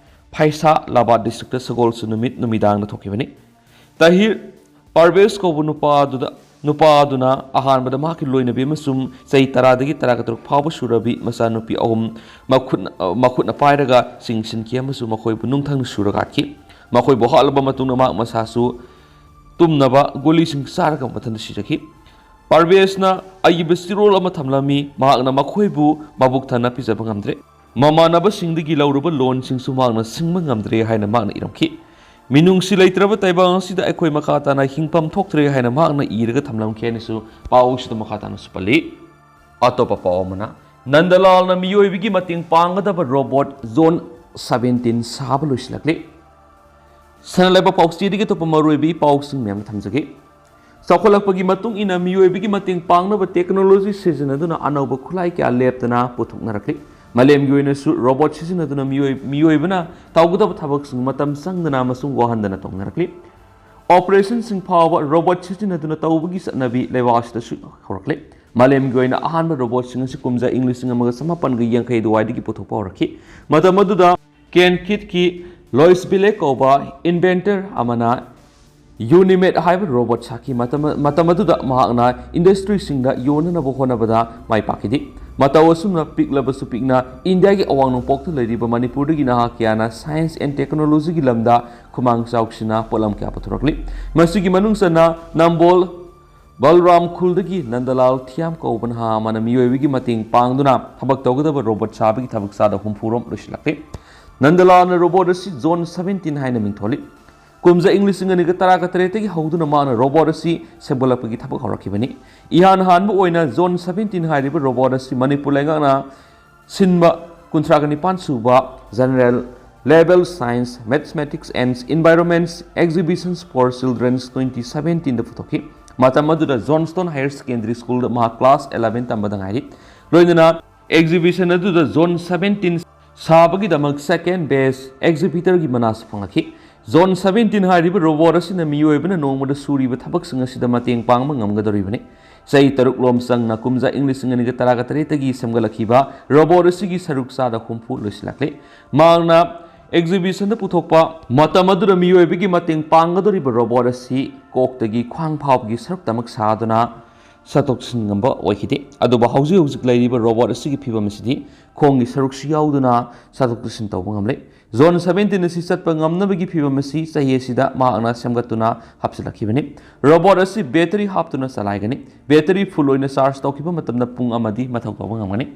ꯐꯩꯁꯥꯂꯥꯕꯥꯗ ꯗꯤꯁꯇ꯭ꯔꯤꯛꯇ ꯁꯒꯣꯜꯁꯦꯟ ꯅꯨꯃꯤꯠ ꯅꯨꯃꯤꯗꯥꯡꯗ ꯊꯣꯛꯈꯤꯕꯅꯤ꯫ ꯇꯍꯤꯔ ꯄꯔꯚꯦꯖ ꯀꯧꯕ ꯅꯨꯄꯥ ꯑꯗꯨꯗ, ꯅꯨꯄꯥ ꯑꯗꯨꯅ ꯑꯍꯥꯟꯕꯗ ꯃꯍꯥꯛꯀꯤ ꯂꯣꯏꯅꯕꯤ ꯑꯃꯁꯨꯡ ꯆꯍꯤ ꯇꯔꯥꯗꯒꯤ ꯇꯔꯥꯇꯔꯨꯛ ꯐꯥꯎꯕ ꯁꯨꯔꯕꯤ ꯃꯆꯥꯅꯨꯄꯤ ꯑꯍꯨꯝ ꯃꯈꯨꯠꯅ, ꯃꯈꯨꯠꯅ ꯄꯥꯏꯔꯒ ꯆꯤꯡꯁꯤꯟꯈꯤ ꯑꯃꯁꯨꯡ ꯃꯈꯣꯏꯕꯨ ꯅꯨꯡꯊꯪꯅ ꯁꯨꯔꯒ ꯍꯥꯠꯈꯤ꯫ ꯃꯈꯣꯏꯕꯨ ꯍꯥꯠꯂꯕ ꯃꯇꯨꯡꯗ ꯃꯍꯥꯛ ꯃꯁꯥꯁꯨ ꯇꯨꯝꯅꯕ ꯒꯨꯂꯤꯁꯤꯡ ꯆꯥꯔꯒ ꯃꯊꯟꯇ ꯁꯤꯖꯈꯤ꯫ ꯄꯔꯚꯦꯖꯅ ꯑꯏꯕ ꯆꯤꯔꯣꯜ ꯑꯃ ꯊꯝꯂꯝꯃꯤ, ꯃꯍꯥꯛꯅ ꯃꯈꯣꯏꯕꯨ ꯃꯕꯨꯛ ꯊꯟꯅ ꯄꯤꯖꯕ ꯉꯝꯗ꯭ꯔꯦ꯫ ꯃꯃꯥꯟꯅꯕꯁꯤꯡꯗꯒꯤ ꯂꯧꯔꯨꯕ ꯂꯣꯟꯁꯤꯡꯁꯨ ꯃꯍꯥꯛꯅ ꯁꯤꯡꯕ ꯉꯝꯗ꯭ꯔꯦ ꯍꯥꯏꯅ ꯃꯍꯥꯛꯅ ꯏꯔꯝꯈꯤ꯫ ꯃꯤꯅꯨꯡꯁꯤ ꯂꯩꯇ꯭ꯔꯕ ꯇꯥꯏꯕꯪ ꯑꯁꯤꯗ ꯑꯩꯈꯣꯏ ꯃꯈꯥ ꯇꯥꯅ ꯍꯤꯡꯐꯝ ꯊꯣꯛꯇ꯭ꯔꯦ ꯍꯥꯏꯅ ꯃꯍꯥꯛꯅ ꯏꯔꯒ ꯊꯝꯂꯝꯈꯤ ꯍꯥꯏꯅꯁꯨ ꯄꯥꯎꯁꯤꯗ ꯃꯈꯥ ꯇꯥꯅꯁꯨ ꯄꯜꯂꯤ꯫ ꯑꯇꯣꯞꯄ ꯄꯥꯎ ꯑꯃꯅ, ꯅꯟꯗꯂꯥꯜꯅ ꯃꯤꯑꯣꯏꯕꯒꯤ ꯃꯇꯦꯡ ꯄꯥꯡꯒꯗꯕ ꯔꯣꯕꯣꯠ ꯖꯣꯟ ꯁꯚꯦꯟꯇꯤꯟ ꯁꯥꯕ ꯂꯣꯏꯁꯤꯜꯂꯛꯂꯤ꯫ ꯁꯅꯥ ꯂꯩꯕꯥꯛ ꯄꯥꯎꯆꯦꯗꯒꯤ ꯑꯇꯣꯞꯄ ꯃꯔꯨꯑꯣꯏꯕ ꯄꯥꯎꯁꯤꯡ ꯃꯌꯥꯝ ꯊꯝꯖꯒꯦ꯫ ꯆꯥꯎꯈꯠꯂꯛꯄꯒꯤ ꯃꯇꯨꯡ ꯏꯟꯅ ꯃꯤꯑꯣꯏꯕꯒꯤ ꯃꯇꯦꯡ ꯄꯥꯡꯅꯕ ꯇꯦꯛꯅꯣꯂꯣꯖꯤ ꯁꯤꯖꯤꯟꯅꯗꯨꯅ ꯑꯅꯧꯕ ꯈꯨꯠꯂꯥꯏ ꯀꯌꯥ ꯂꯦꯞꯇꯅ ꯄꯨꯊꯣꯛꯅꯔꯛꯂꯤ꯫ ꯃꯥꯂꯦꯝꯒꯤ ꯑꯣꯏꯅꯁꯨ ꯔꯣꯕꯣꯠ ꯁꯤꯖꯤꯟꯅꯗꯨꯅ ꯃꯤꯑꯣꯏ-, ꯃꯤꯑꯣꯏꯕꯅ ꯇꯧꯒꯗꯕ ꯊꯕꯛꯁꯤꯡ ꯃꯇꯝ ꯆꯪꯗꯅ ꯑꯃꯁꯨꯡ ꯋꯥꯍꯟꯗꯅ ꯇꯧꯅꯔꯛꯂꯤ꯫ ꯑꯣꯄꯔꯦꯁꯟꯁꯤꯡ ꯐꯥꯎꯕ ꯔꯣꯕꯣꯠ ꯁꯤꯖꯤꯟꯅꯗꯨꯅ ꯇꯧꯕꯒꯤ ꯆꯠꯅꯕꯤ ꯂꯩꯕꯥꯛ ꯑꯁꯤꯗꯁꯨ ꯍꯧꯔꯛꯂꯤ꯫ ꯃꯥꯂꯦꯝꯒꯤ ꯑꯣꯏꯅ ꯑꯍꯥꯟꯕ ꯔꯣꯕꯣꯠꯁꯤꯡ ꯑꯁꯤ ꯀꯨꯝꯖꯥ ꯏꯪ ꯂꯤꯁꯤꯡ ꯑꯃꯒ ꯆꯃꯥꯄꯟꯒ ꯌꯥꯡꯈꯩ ꯑꯗꯨꯋꯥꯏꯗꯒꯤ ꯄꯨꯊꯣꯛꯄ ꯍꯧꯔꯛꯈꯤ꯫ ꯃꯇꯝ ꯑꯗꯨꯗ ꯀꯦꯟ ꯀꯤꯠꯀꯤ ꯂꯣꯏꯁ ꯕꯤꯂꯦ ꯀꯧꯕ ꯏꯟꯚꯦꯟꯇꯔ ꯑꯃꯅ ꯌꯨꯅꯤꯃꯦꯠ ꯍꯥꯏꯕ ꯔꯣꯕꯣꯠ ꯁꯥꯈꯤ꯫ ꯃꯇꯝ, ꯃꯇꯝ ꯑꯗꯨꯗ ꯃꯍꯥꯛꯅ ꯏꯟꯗꯁꯇ꯭ꯔꯤꯁꯤꯡꯗ ꯌꯣꯟꯅꯅꯕ ꯍꯣꯠꯅꯕꯗ ꯃꯥꯏ ꯄꯥꯛꯈꯤꯗꯦ꯫ ꯃꯇꯧ ꯑꯁꯨꯝꯅ ꯄꯤꯛꯂꯕꯁꯨ ꯄꯤꯛꯅ ꯏꯟꯗꯤꯌꯥꯒꯤ ꯑꯋꯥꯡ ꯅꯣꯡꯄꯣꯛꯇ ꯂꯩꯔꯤꯕ ꯃꯅꯤꯄꯨꯔꯗꯒꯤ ꯅꯍꯥ ꯀꯌꯥꯅ ꯁꯥꯏꯟꯁ ꯑꯦꯟ ꯇꯦꯛꯅꯣꯂꯣꯖꯤꯒꯤ ꯂꯝꯗ ꯈꯨꯃꯥꯡ ꯆꯥꯎꯁꯤꯟꯅ ꯄꯣꯠꯂꯝ ꯀꯌꯥ ꯄꯨꯊꯣꯔꯛꯂꯤ꯫ ꯃꯁꯤꯒꯤ ꯃꯅꯨꯡ ꯆꯟꯅ ꯅꯝꯕꯣꯜ ꯕꯜꯔꯥꯝ ꯈꯨꯜꯗꯒꯤ ꯅꯟꯗꯂꯥꯜ ꯊꯤꯌꯥꯝ ꯀꯧꯕ ꯅꯍꯥ ꯑꯃꯅ ꯃꯤꯑꯣꯏꯕꯒꯤ ꯃꯇꯦꯡ ꯄꯥꯡꯗꯨꯅ ꯊꯕꯛ ꯇꯧꯒꯗꯕ ꯔꯣꯕꯣꯠ ꯁꯥꯕꯒꯤ ꯊꯕꯛ ꯆꯥꯗ ꯍꯨꯝꯐꯨꯔꯣꯝ ꯂꯣꯏꯁꯤꯜꯂꯛꯂꯤ꯫ ꯅꯟꯗꯂꯥꯜꯅ ꯔꯣꯕꯣꯠ ꯑꯁꯤ ꯖꯣꯟ ꯁꯚꯦꯟꯇꯤꯟ ꯍꯥꯏꯅ ꯃꯤꯡꯊꯣꯜꯂꯤ꯫ ꯀꯨꯝꯖꯥ ꯏꯪ ꯂꯤꯁꯤꯡ ꯑꯅꯤꯒ ꯇꯔꯥꯒ ꯇꯔꯦꯠꯇꯒꯤ ꯍꯧꯗꯨꯅ ꯃꯥꯅ ꯔꯣꯕꯣꯠ ꯑꯁꯤ ꯁꯦꯝꯒꯠꯂꯛꯄꯒꯤ ꯊꯕꯛ ꯍꯧꯔꯛꯈꯤꯕꯅꯤ꯫ ꯏꯍꯥꯟ ꯍꯥꯟꯕ ꯑꯣꯏꯅ ꯖꯣꯟ ꯁꯚꯦꯟꯇꯤꯟ ꯍꯥꯏꯔꯤꯕ ꯔꯣꯕꯣꯠ ꯑꯁꯤ ꯃꯅꯤꯄꯨꯔ ꯂꯩꯉꯥꯛꯅ ꯁꯤꯟꯕ ꯀꯨꯟꯊ꯭ꯔꯥꯒ ꯅꯤꯄꯥꯟ ꯁꯨꯕ General Level Science, Mathematics and Environments Exhibitions for Children's twenty seventeen ꯗ ꯄꯨꯊꯣꯛꯈꯤ꯫ ꯃꯇꯝ ꯑꯗꯨꯗ ꯖꯣꯟꯁꯇꯣꯟ ꯍꯥꯌꯔ ꯁꯦꯀꯦꯟꯗꯔꯤ ꯁ꯭ꯀꯨꯜꯗ ꯃꯍꯥꯛ ꯀ꯭ꯂꯥꯁ ꯑꯦꯂꯚꯦꯟ ꯇꯝꯕꯗ ꯉꯥꯏꯔꯤ꯫ ꯂꯣꯏꯅꯅ ꯑꯦꯛꯖꯤꯕꯤꯁꯟ ꯑꯗꯨꯗ ꯖꯣꯟ ꯁꯚꯦꯟꯇꯤꯟ ꯁꯥꯕꯒꯤꯗꯃꯛ ꯁꯦꯀꯦꯟ ꯕꯦꯁ ꯑꯦꯛꯖꯤꯕꯤꯇꯔꯒꯤ ꯃꯅꯥꯁꯨ ꯐꯪꯂꯛꯈꯤ꯫ Zone seventeen ꯍꯥꯏꯔꯤꯕ ꯔꯣꯕꯣꯠ ꯑꯁꯤꯅ ꯃꯤꯑꯣꯏꯕꯅ ꯅꯣꯡꯃꯗ ꯁꯨꯔꯤꯕ ꯊꯕꯛꯁꯤꯡ ꯑꯁꯤꯗ ꯃꯇꯦꯡ ꯄꯥꯡꯕ ꯉꯝꯒꯗꯧꯔꯤꯕꯅꯤ꯫ ꯆꯍꯤ ꯇꯔꯨꯛ ꯂꯣꯝ ꯆꯪꯅ ꯀꯨꯝꯖꯥ ꯏꯪ ꯂꯤꯁꯤꯡ ꯑꯅꯤꯒ ꯇꯔꯥꯒ ꯇꯔꯦꯠꯇꯒꯤ ꯁꯦꯝꯒꯠꯂꯛꯈꯤꯕ ꯔꯣꯕꯣꯠ ꯑꯁꯤꯒꯤ ꯁꯔꯨꯛ ꯆꯥꯗ ꯍꯨꯝꯐꯨ ꯂꯣꯏꯁꯤꯜꯂꯛꯂꯤ꯫ ꯃꯍꯥꯛꯅ ꯑꯦꯛꯖꯤꯕꯤꯁꯟꯗ ꯄꯨꯊꯣꯛꯄ ꯃꯇꯝ ꯑꯗꯨꯗ ꯃꯤꯑꯣꯏꯕꯒꯤ ꯃꯇꯦꯡ ꯄꯥꯡꯒꯗꯧꯔꯤꯕ ꯔꯣꯕꯣꯠ ꯑꯁꯤ ꯀꯣꯛꯇꯒꯤ ꯈ꯭ꯋꯥꯡ ꯐꯥꯎꯕꯒꯤ ꯁꯔꯨꯛꯇꯃꯛ ꯁꯥꯗꯨꯅ ꯆꯠꯊꯣꯛ ꯆꯠꯁꯤꯟ ꯉꯝꯕ ꯑꯣꯏꯈꯤꯗꯦ꯫ ꯑꯗꯨꯕꯨ ꯍꯧꯖꯤꯛ ꯍꯧꯖꯤꯛ ꯂꯩꯔꯤꯕ ꯔꯣꯕꯣꯠ ꯑꯁꯤꯒꯤ ꯐꯤꯕꯝ ꯑꯁꯤꯗꯤ ꯈꯣꯡꯒꯤ ꯁꯔꯨꯛꯁꯨ ꯌꯥꯎꯗꯨꯅ ꯆꯠꯊꯣꯛ ꯆꯠꯁꯤꯟ ꯇꯧꯕ ꯉꯝꯂꯦ꯫ ꯖꯣꯟ ꯁꯕꯦꯟꯇꯤꯟ ꯑꯁꯤ ꯆꯠꯄ ꯉꯝꯅꯕꯒꯤ ꯐꯤꯕꯝ ꯑꯁꯤ ꯆꯍꯤ ꯑꯁꯤꯗ ꯃꯍꯥꯛꯅ ꯁꯦꯝꯒꯠꯇꯨꯅ ꯍꯥꯞꯆꯤꯜꯂꯛꯈꯤꯕꯅꯤ꯫ ꯔꯣꯕꯣꯠ ꯑꯁꯤ ꯕꯦꯇꯔꯤ ꯍꯥꯞꯇꯨꯅ ꯆꯂꯥꯏꯒꯅꯤ꯫ ꯕꯦꯇꯔꯤ ꯐꯨꯜ ꯑꯣꯏꯅ ꯆꯥꯔꯖ ꯇꯧꯈꯤꯕ ꯃꯇꯝꯗ ꯄꯨꯡ ꯑꯃꯗꯤ ꯃꯊꯧ ꯇꯧꯕ ꯉꯝꯒꯅꯤ꯫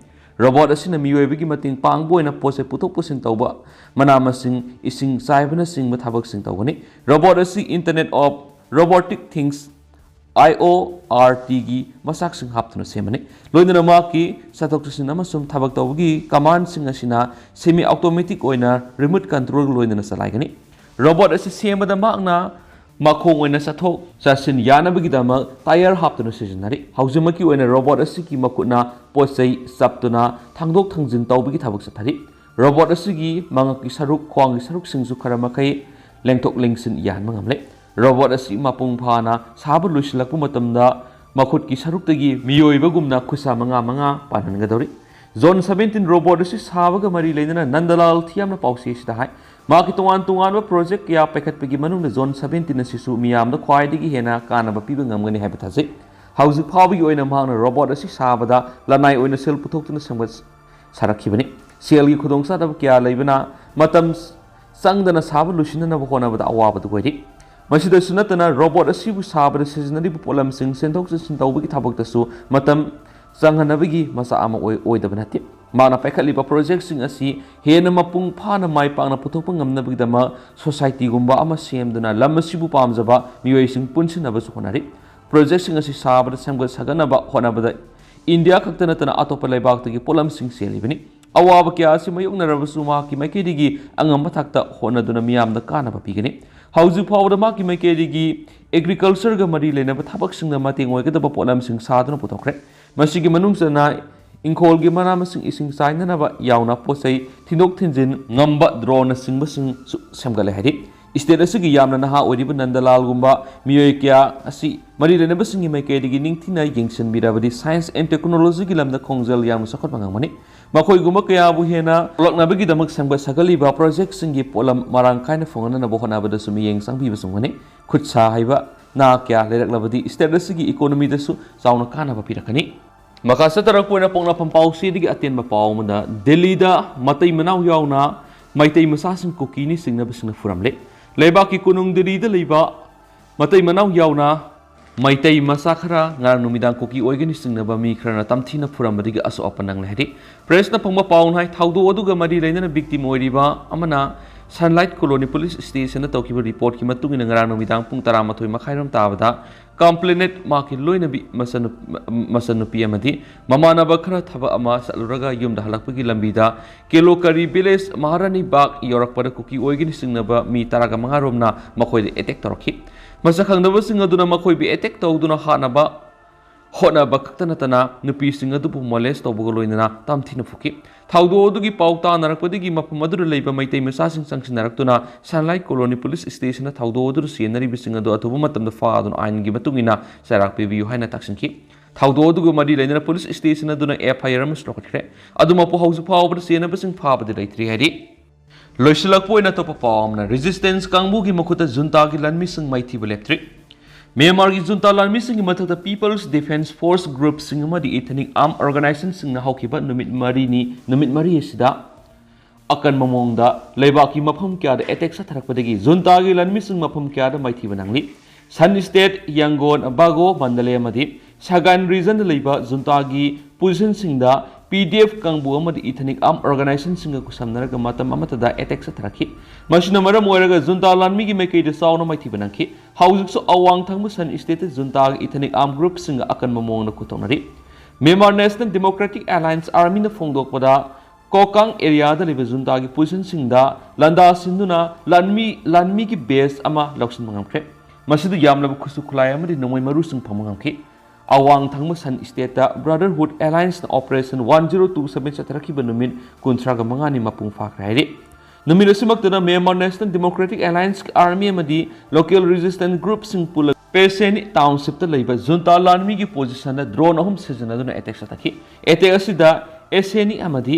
ꯔꯣꯕꯣꯠ ꯑꯁꯤꯅ ꯃꯤꯑꯣꯏꯕꯒꯤ ꯃꯇꯦꯡ ꯄꯥꯡꯕ ꯑꯣꯏꯅ ꯄꯣꯠ ꯆꯩ ꯄꯨꯊꯣꯛ ꯄꯨꯁꯤꯟ ꯇꯧꯕ, ꯃꯅꯥ ꯃꯁꯤꯡ, ꯏꯁꯤꯡ ꯆꯥꯏꯕꯅꯆꯤꯡꯕ ꯊꯕꯛꯁꯤꯡ ꯇꯧꯒꯅꯤ꯫ ꯔꯣꯕꯣꯠ ꯑꯁꯤ Internet of Robotic Things, I O R T ꯒꯤ ꯃꯆꯥꯛꯁꯤꯡ ꯍꯥꯞꯇꯨꯅ ꯁꯦꯝꯕꯅꯤ꯫ ꯂꯣꯏꯅꯅ ꯃꯍꯥꯛꯀꯤ ꯆꯠꯊꯣꯛ ꯆꯠꯁꯤꯟ ꯑꯃꯁꯨꯡ ꯊꯕꯛ ꯇꯧꯕꯒꯤ ꯀꯃꯥꯟꯁꯤꯡ ꯑꯁꯤꯅ ꯁꯦꯃꯤ ꯑꯣꯇꯣꯃꯦꯇꯤꯛ ꯑꯣꯏꯅ ꯔꯤꯃꯣꯠ ꯀꯟꯇ꯭ꯔꯣꯜꯒ ꯂꯣꯏꯅꯅ ꯆꯂꯥꯏꯒꯅꯤ꯫ ꯔꯣꯕꯣꯠ ꯑꯁꯤ ꯁꯦꯝꯕꯗ ꯃꯍꯥꯛꯅ ꯃꯈꯣꯡ ꯑꯣꯏꯅ ꯆꯠꯊꯣꯛ ꯆꯠꯁꯤꯟ ꯌꯥꯅꯕꯒꯤꯗꯃꯛ ꯇꯥꯌꯔ ꯍꯥꯞꯇꯨꯅ ꯁꯤꯖꯤꯟꯅꯔꯤ꯫ ꯍꯧꯖꯤꯛꯃꯛꯀꯤ ꯑꯣꯏꯅ ꯔꯣꯕꯣꯠ ꯑꯁꯤꯒꯤ ꯃꯈꯨꯠꯅ ꯄꯣꯠ ꯆꯩ ꯆꯞꯇꯨꯅ ꯊꯥꯡꯗꯣꯛ ꯊꯥꯡꯖꯤꯟ ꯇꯧꯕꯒꯤ ꯊꯕꯛ ꯆꯠꯊꯔꯤ꯫ ꯔꯣꯕꯣꯠ ꯑꯁꯤꯒꯤ ꯃꯉꯛꯀꯤ ꯁꯔꯨꯛ, ꯈ꯭ꯋꯥꯡꯒꯤ ꯁꯔꯨꯛꯁꯤꯡꯁꯨ ꯈꯔ ꯃꯈꯩ ꯂꯦꯡꯊꯣꯛ ꯂꯦꯡꯁꯤꯟ ꯌꯥꯍꯟꯕ ꯉꯝꯂꯦ꯫ ꯔꯣꯕꯣꯠ ꯑꯁꯤ ꯃꯄꯨꯡ ꯐꯥꯅ ꯁꯥꯕ ꯂꯣꯏꯁꯤꯜꯂꯛꯄ ꯃꯇꯝꯗ ꯃꯈꯨꯠꯀꯤ ꯁꯔꯨꯛꯇꯒꯤ ꯃꯤꯑꯣꯏꯕꯒꯨꯝꯅ ꯈꯨꯠꯁꯥ ꯃꯉꯥ ꯃꯉꯥ ꯄꯥꯟꯍꯟꯒꯗꯧꯔꯤ꯫ ꯖꯣꯟ ꯁꯕꯦꯟꯇꯤꯟ ꯔꯣꯕꯣꯠ ꯑꯁꯤ ꯁꯥꯕꯒ ꯃꯔꯤ ꯂꯩꯅꯅ ꯅꯟꯗꯂꯥꯜ ꯊꯤꯌꯥꯝꯅ ꯄꯥꯎꯆꯦ ꯑꯁꯤꯗ ꯍꯥꯏ, ꯃꯍꯥꯛꯀꯤ ꯇꯣꯉꯥꯟ ꯇꯣꯉꯥꯟꯕ ꯄ꯭ꯔꯣꯖꯦꯛ ꯀꯌꯥ ꯄꯥꯏꯈꯠꯄꯒꯤ ꯃꯅꯨꯡꯗ ꯖꯣꯟ ꯁꯕꯦꯟꯇꯤꯟ ꯑꯁꯤꯁꯨ ꯃꯤꯌꯥꯝꯗ ꯈ꯭ꯋꯥꯏꯗꯒꯤ ꯍꯦꯟꯅ ꯀꯥꯟꯅꯕ ꯄꯤꯕ ꯉꯝꯒꯅꯤ ꯍꯥꯏꯕ ꯊꯥꯖꯩ꯫ ꯍꯧꯖꯤꯛ ꯐꯥꯎꯕꯒꯤ ꯑꯣꯏꯅ ꯃꯍꯥꯛꯅ ꯔꯣꯕꯣꯠ ꯑꯁꯤ ꯁꯥꯕꯗ ꯂꯅꯥꯏ ꯑꯣꯏꯅ ꯁꯦꯜ ꯄꯨꯊꯣꯛꯇꯨꯅ ꯁꯦꯝꯒꯠ ꯁꯥꯔꯛꯈꯤꯕꯅꯤ꯫ ꯁꯦꯜꯒꯤ ꯈꯨꯗꯣꯡꯆꯥꯗꯕ ꯀꯌꯥ ꯂꯩꯕꯅ ꯃꯇꯝ ꯆꯪꯗꯅ ꯁꯥꯕ ꯂꯣꯏꯁꯤꯟꯅꯅꯕ ꯍꯣꯠꯅꯕꯗ ꯑꯋꯥꯕꯗꯨ ꯑꯣꯏꯔꯤ꯫ ꯃꯁꯤꯗꯁꯨ ꯅꯠꯇꯅ ꯔꯣꯕꯣꯠ ꯑꯁꯤꯕꯨ ꯁꯥꯕꯗ ꯁꯤꯖꯤꯟꯅꯔꯤꯕ ꯄꯣꯠꯂꯝꯁꯤꯡ ꯁꯦꯟꯊꯣꯛ ꯁꯦꯟꯁꯤꯟ ꯇꯧꯕꯒꯤ ꯊꯕꯛꯇꯁꯨ ꯃꯇꯝ ꯆꯪꯍꯟꯅꯕꯒꯤ ꯃꯆꯥꯛ ꯑꯃ ꯑꯣꯏ-, ꯑꯣꯏꯗꯕ ꯅꯠꯇꯦ꯫ ꯃꯍꯥꯛꯅ ꯄꯥꯏꯈꯠꯂꯤꯕ ꯄ꯭ꯔꯣꯖꯦꯛꯁꯤꯡ ꯑꯁꯤ ꯍꯦꯟꯅ ꯃꯄꯨꯡ ꯐꯥꯅ ꯃꯥꯏ ꯄꯥꯛꯅ ꯄꯨꯊꯣꯛꯄ ꯉꯝꯅꯕꯒꯤꯗꯃꯛ ꯁꯣꯁꯥꯏꯇꯤꯒꯨꯝꯕ ꯑꯃ ꯁꯦꯝꯗꯨꯅ ꯂꯝ ꯑꯁꯤꯕꯨ ꯄꯥꯝꯖꯕ ꯃꯤꯑꯣꯏꯁꯤꯡ ꯄꯨꯟꯁꯤꯟꯅꯕꯁꯨ ꯍꯣꯠꯅꯔꯤ꯫ ꯄ꯭ꯔꯣꯖꯦꯛꯁꯤꯡ ꯑꯁꯤ ꯁꯥꯕꯗ ꯁꯦꯝꯒꯠ ꯁꯥꯒꯠꯅꯕ ꯍꯣꯠꯅꯕꯗ ꯏꯟꯗꯤꯌꯥ ꯈꯛꯇ ꯅꯠꯇꯅ ꯑꯇꯣꯞꯄ ꯂꯩꯕꯥꯛꯇꯒꯤ ꯄꯣꯠꯂꯝꯁꯤꯡ ꯆꯦꯜꯂꯤꯕꯅꯤ꯫ ꯑꯋꯥꯕ ꯀꯌꯥ ꯑꯁꯤ ꯃꯥꯌꯣꯛꯅꯔꯕꯁꯨ ꯃꯍꯥꯛꯀꯤ ꯃꯥꯏꯀꯩꯗꯒꯤ ꯑꯉꯝꯕ ꯊꯥꯛꯇ ꯍꯣꯠꯅꯗꯨꯅ ꯃꯤꯌꯥꯝꯗ ꯀꯥꯟꯅꯕ ꯄꯤꯒꯅꯤ꯫ ꯍꯧꯖꯤꯛ ꯐꯥꯎꯕꯗ ꯃꯍꯥꯛꯀꯤ ꯃꯥꯏꯀꯩꯗꯒꯤ ꯑꯦꯒ꯭ꯔꯤꯀꯜꯆꯔꯒ ꯃꯔꯤ ꯂꯩꯅꯕ ꯊꯕꯛꯁꯤꯡꯗ ꯃꯇꯦꯡ ꯑꯣꯏꯒꯗꯕ ꯄꯣꯠꯂꯝꯁꯤꯡ ꯁꯥꯗꯨꯅ ꯄꯨꯊꯣꯛꯈ꯭ꯔꯦ꯫ ꯃꯁꯤꯒꯤ ꯃꯅꯨꯡ ꯆꯟꯅ ꯏꯪꯈꯣꯜꯒꯤ ꯃꯅꯥ ꯃꯁꯤꯡ ꯏꯁꯤꯡ ꯆꯥꯏꯅꯅꯕ ꯌꯥꯎꯅ ꯄꯣꯠ ꯆꯩ ꯊꯤꯟꯗꯣꯛ ꯊꯤꯟꯖꯤꯟ ꯉꯝꯕ ꯗ꯭ꯔꯣꯟꯅꯆꯤꯡꯕꯁꯤꯡꯁꯨ ꯁꯦꯝꯒꯠꯂꯦ ꯍꯥꯏꯔꯤ꯫ State ꯑꯁꯤꯒꯤ ꯌꯥꯝꯅ ꯅꯍꯥ ꯑꯣꯏꯔꯤꯕ ꯅꯟꯗꯂꯥꯜꯒꯨꯝꯕ ꯃꯤꯑꯣꯏ ꯀꯌꯥ ꯑꯁꯤ ꯃꯔꯤ ꯂꯩꯅꯕꯁꯤꯡꯒꯤ ꯃꯥꯏꯀꯩꯗꯒꯤ ꯅꯤꯡꯊꯤꯅ ꯌꯦꯡꯁꯤꯟꯕꯤꯔꯕꯗꯤ science and technologyꯒꯤ ꯂꯝꯗ ꯈꯣꯡꯖꯦꯜ ꯌꯥꯝꯅ ꯆꯥꯎꯈꯠꯄ ꯉꯝꯒꯅꯤ꯫ ꯃꯈꯣꯏꯒꯨꯝꯕ ꯀꯌꯥꯕꯨ ꯍꯦꯟꯅ ꯊꯣꯛꯂꯛꯅꯕꯒꯤꯗꯃꯛ ꯁꯦꯝꯒꯠ ꯁꯥꯒꯠꯂꯤꯕ projectꯁꯤꯡꯒꯤ ꯄꯣꯠꯂꯝ ꯃꯔꯥꯡ ꯀꯥꯏꯅ ꯐꯪꯍꯟꯅꯕ ꯍꯣꯠꯅꯕꯗꯁꯨ ꯃꯤꯠꯌꯦꯡ ꯆꯪꯕꯤꯕ ꯆꯨꯝꯒꯅꯤ꯫ ꯈꯨꯠ ꯁꯥ ꯍꯩꯕ ꯅꯍꯥ ꯀꯌꯥ ꯂꯩꯔꯛꯂꯕꯗꯤ state ꯑꯁꯤꯒꯤ economyꯗꯁꯨ ꯆꯥꯎꯅ ꯀꯥꯟꯅꯕ ꯄꯤꯔꯛꯀꯅꯤ꯫ ꯃꯈꯥ ꯆꯠꯊꯔꯛꯄ ꯑꯣꯏꯅ ꯄꯣꯛꯅꯐꯝ ꯄꯥꯎꯆꯦꯗꯒꯤ ꯑꯇꯦꯟꯕ ꯄꯥꯎ ꯑꯃꯗ, ꯗꯦꯜꯂꯤꯗ ꯃꯇꯩ ꯃꯅꯥꯎ ꯌꯥꯎꯅ ꯃꯩꯇꯩ ꯃꯆꯥꯁꯤꯡ ꯀꯨꯀꯤꯅꯤ ꯆꯤꯡꯅꯕꯁꯤꯡꯅ ꯐꯨꯔꯝꯂꯦ꯫ ꯂꯩꯕꯥꯛꯀꯤ ꯀꯣꯅꯨꯡ ꯗꯦꯜꯂꯤꯗ ꯂꯩꯕ ꯃꯇꯩ ꯃꯅꯥꯎ ꯌꯥꯎꯅ ꯃꯩꯇꯩ ꯃꯆꯥ ꯈꯔ ꯉꯔꯥꯡ ꯅꯨꯃꯤꯗꯥꯡ ꯀꯨꯀꯤ ꯑꯣꯏꯒꯅꯤ ꯆꯤꯡꯅꯕ ꯃꯤ ꯈꯔꯅ ꯇꯝꯊꯤꯅ ꯐꯨꯔꯝꯕꯗꯒꯤ ꯑꯁꯣꯛ ꯑꯄꯟ ꯅꯪꯂꯦ ꯍꯥꯏꯔꯤ꯫ Pressꯅ ꯐꯪꯕ ꯄꯥꯎꯅ ꯍꯥꯏ, ꯊꯧꯗꯣꯛ ꯑꯗꯨꯒ ꯃꯔꯤ ꯂꯩꯅꯅ victim ꯑꯣꯏꯔꯤꯕ ꯑꯃꯅ Sunlight Colony Police Stationꯗ ꯇꯧꯈꯤꯕ reportꯀꯤ ꯃꯇꯨꯡ ꯏꯟꯅ ꯉꯔꯥꯡ ꯅꯨꯃꯤꯗꯥꯡ ꯄꯨꯡ ꯇꯔꯥꯃꯥꯊꯣꯏ ꯃꯈꯥꯏꯔꯣꯝ ꯇꯥꯕꯗ complainant ꯃꯍꯥꯛꯀꯤ ꯂꯣꯏꯅꯕꯤ ꯃꯆꯟꯅꯨ-, ꯃꯆꯟꯅꯨꯄꯤ ꯑꯃꯗꯤ ꯃꯃꯥꯟꯅꯕ ꯈꯔ ꯊꯕꯛ ꯑꯃ ꯆꯠꯂꯨꯔꯒ ꯌꯨꯝꯗ ꯍꯜꯂꯛꯄꯒꯤ ꯂꯝꯕꯤꯗ ꯀꯦꯂꯣꯀꯔꯤ village ꯃꯍꯥꯔꯥꯅꯤ ꯕꯥꯒ ꯌꯧꯔꯛꯄꯗ ꯀꯨꯀꯤ ꯑꯣꯏꯒꯅꯤ ꯆꯤꯡꯅꯕ ꯃꯤ ꯇꯔꯥꯒ ꯃꯉꯥ ꯔꯣꯝꯅ ꯃꯈꯣꯏꯗ attack ꯇꯧꯔꯛꯈꯤ꯫ ꯃꯁꯛ ꯈꯪꯗꯕꯁꯤꯡ ꯑꯗꯨꯅ ꯃꯈꯣꯏꯕꯨ attack ꯇꯧꯗꯨꯅ ꯍꯥꯠꯅꯕ ꯍꯣꯠꯅꯕ ꯈꯛꯇ ꯅꯠꯇꯅ ꯅꯨꯄꯤꯁꯤꯡ ꯑꯗꯨꯕꯨ molest ꯇꯧꯕꯒ ꯂꯣꯏꯅꯅ ꯇꯝꯊꯤꯅ ꯐꯨꯈꯤ꯫ ꯊꯧꯗꯣꯛ ꯑꯗꯨꯒꯤ ꯄꯥꯎ ꯇꯥꯅꯔꯛꯄꯗꯒꯤ ꯃꯐꯝ ꯑꯗꯨꯗ ꯂꯩꯕ ꯃꯩꯇꯩ ꯃꯆꯥꯁꯤꯡ ꯆꯪꯁꯤꯟꯅꯔꯛꯇꯨꯅ Sunlight Colony Police Stationꯗ ꯊꯧꯗꯣꯛ ꯑꯗꯨꯗ ꯆꯦꯟꯅꯔꯤꯕꯁꯤꯡ ꯑꯗꯨ ꯑꯊꯨꯕ ꯃꯇꯝꯗ ꯐꯥꯗꯨꯅ ꯑꯥꯏꯟꯒꯤ ꯃꯇꯨꯡ ꯏꯟꯅ ꯆꯩꯔꯥꯛ ꯄꯤꯕꯤꯌꯨ ꯍꯥꯏꯅ ꯇꯛꯁꯤꯟꯈꯤ꯫ ꯊꯧꯗꯣꯛ ꯑꯗꯨꯒ ꯃꯔꯤ ꯂꯩꯅꯅ police station ꯑꯗꯨꯅ F I R ꯑꯃꯁꯨ ꯂꯧꯈꯠꯈ꯭ꯔꯦ꯫ ꯑꯗꯨ ꯃꯄꯨ ꯍꯧꯖꯤꯛ ꯐꯥꯎꯕꯗ ꯆꯦꯟꯅꯕꯁꯤꯡ ꯐꯥꯕꯗꯤ ꯂꯩꯇ꯭ꯔꯤ ꯍꯥꯏꯔꯤ꯫ ꯂꯣꯏꯁꯤꯜꯂꯛꯄ ꯑꯣꯏꯅ ꯑꯇꯣꯞꯄ ꯄꯥꯎ ꯑꯃꯅ, resistance ꯀꯥꯡꯕꯨꯒꯤ ꯃꯈꯨꯠꯇ ꯖꯨꯟꯇꯥꯒꯤ ꯂꯥꯟꯃꯤꯁꯤꯡ ꯃꯥꯏꯊꯤꯕ ꯂꯦꯞꯇ꯭ꯔꯤ꯫ ꯃ꯭ꯌꯥꯟꯃꯥꯔꯒꯤ ꯖꯨꯟꯇꯥ ꯂꯥꯟꯃꯤꯁꯤꯡꯒꯤ ꯃꯊꯛꯇ People's Defence Force groupꯁꯤꯡ ꯑꯃꯗꯤ ethnic armed organizationꯁꯤꯡꯅ ꯍꯧꯈꯤꯕ ꯅꯨꯃꯤꯠ ꯃꯔꯤꯅꯤ, ꯅꯨꯃꯤꯠ ꯃꯔꯤ ꯑꯁꯤꯗ ꯑꯀꯟꯕ ꯃꯑꯣꯡꯗ ꯂꯩꯕꯥꯛꯀꯤ ꯃꯐꯝ ꯀꯌꯥꯗ attack ꯆꯠꯊꯔꯛꯄꯗꯒꯤ ꯖꯨꯟꯇꯥꯒꯤ ꯂꯥꯟꯃꯤꯁꯤꯡ ꯃꯐꯝ ꯀꯌꯥꯗ ꯃꯥꯏꯊꯤꯕ ꯅꯪꯂꯤ꯫ Sun State, Yangon, Bago, Mandalay ꯑꯃꯗꯤ Sagaing regionꯗ ꯂꯩꯕ ꯖꯨꯟꯇꯥꯒꯤ positionꯁꯤꯡꯗ P D F ꯀꯥꯡꯕꯨ ꯑꯃꯗꯤ ethnic armed organizationꯁꯤꯡꯒ ꯈꯨꯠꯁꯝꯅꯔꯒ ꯃꯇꯝ ꯑꯃꯠꯇꯗ attack ꯆꯠꯊꯔꯛꯈꯤ꯫ ꯃꯁꯤꯅ ꯃꯔꯝ ꯑꯣꯏꯔꯒ ꯖꯨꯟꯇꯥ ꯂꯥꯟꯃꯤꯒꯤ ꯃꯥꯏꯀꯩꯗ ꯆꯥꯎꯅ ꯃꯥꯏꯊꯤꯕ ꯅꯪꯈꯤ꯫ ꯍꯧꯖꯤꯛꯁꯨ ꯑꯋꯥꯡ ꯊꯪꯕ Shan Stateꯇ ꯖꯨꯟꯇꯥꯒꯤ ethnic armed groupꯁꯤꯡꯒ ꯑꯀꯟꯕ ꯃꯑꯣꯡꯗ ꯈꯨꯠꯊꯣꯛꯅꯔꯤ꯫ Myanmar National Democratic Alliance Armyꯅ ꯐꯣꯡꯗꯣꯛꯄꯗ, ꯀꯣꯀꯥꯡ areaꯗ ꯂꯩꯕ ꯖꯨꯟꯇꯥꯒꯤ positionꯁꯤꯡꯗ ꯂꯥꯟꯗꯥ ꯁꯤꯟꯗꯨꯅ ꯂꯥꯟꯃꯤ, ꯂꯥꯟꯃꯤꯒꯤ base ꯑꯃ ꯂꯧꯁꯤꯟꯕ ꯉꯝꯈ꯭ꯔꯦ꯫ ꯃꯁꯤꯗ ꯌꯥꯝꯂꯕ ꯈꯨꯠꯁꯨ ꯈꯨꯠꯂꯥꯏ ꯑꯃꯗꯤ ꯅꯣꯡꯃꯩ ꯃꯔꯨꯁꯤꯡ ꯐꯪꯕ ꯉꯝꯈꯤ꯫ ꯑꯋꯥꯡ ꯊꯪꯕ Shan Stateꯇ Brotherhood Allianceꯅ Operation one zero two seven ꯆꯠꯊꯔꯛꯈꯤꯕ ꯅꯨꯃꯤꯠ ꯀꯨꯟꯊ꯭ꯔꯥꯒ ꯃꯉꯥꯅꯤ ꯃꯄꯨꯡ ꯐꯥꯈ꯭ꯔꯦ ꯍꯥꯏꯔꯤ꯫ ꯅꯨꯃꯤꯠ ꯑꯁꯤꯃꯛꯇꯗ Myanmar National Democratic Alliance Army ꯑꯃꯗꯤ local resistance groupꯁꯤꯡ ꯄꯨꯜꯂꯒ Petseni townshipꯇ ꯂꯩꯕ junta ꯂꯥꯟꯃꯤꯒꯤ positionꯗ drone ꯑꯍꯨꯝ ꯁꯤꯖꯤꯟꯅꯗꯨꯅ attack ꯆꯠꯊꯈꯤ꯫ Attack ꯑꯁꯤꯗ Petseni ꯑꯃꯗꯤ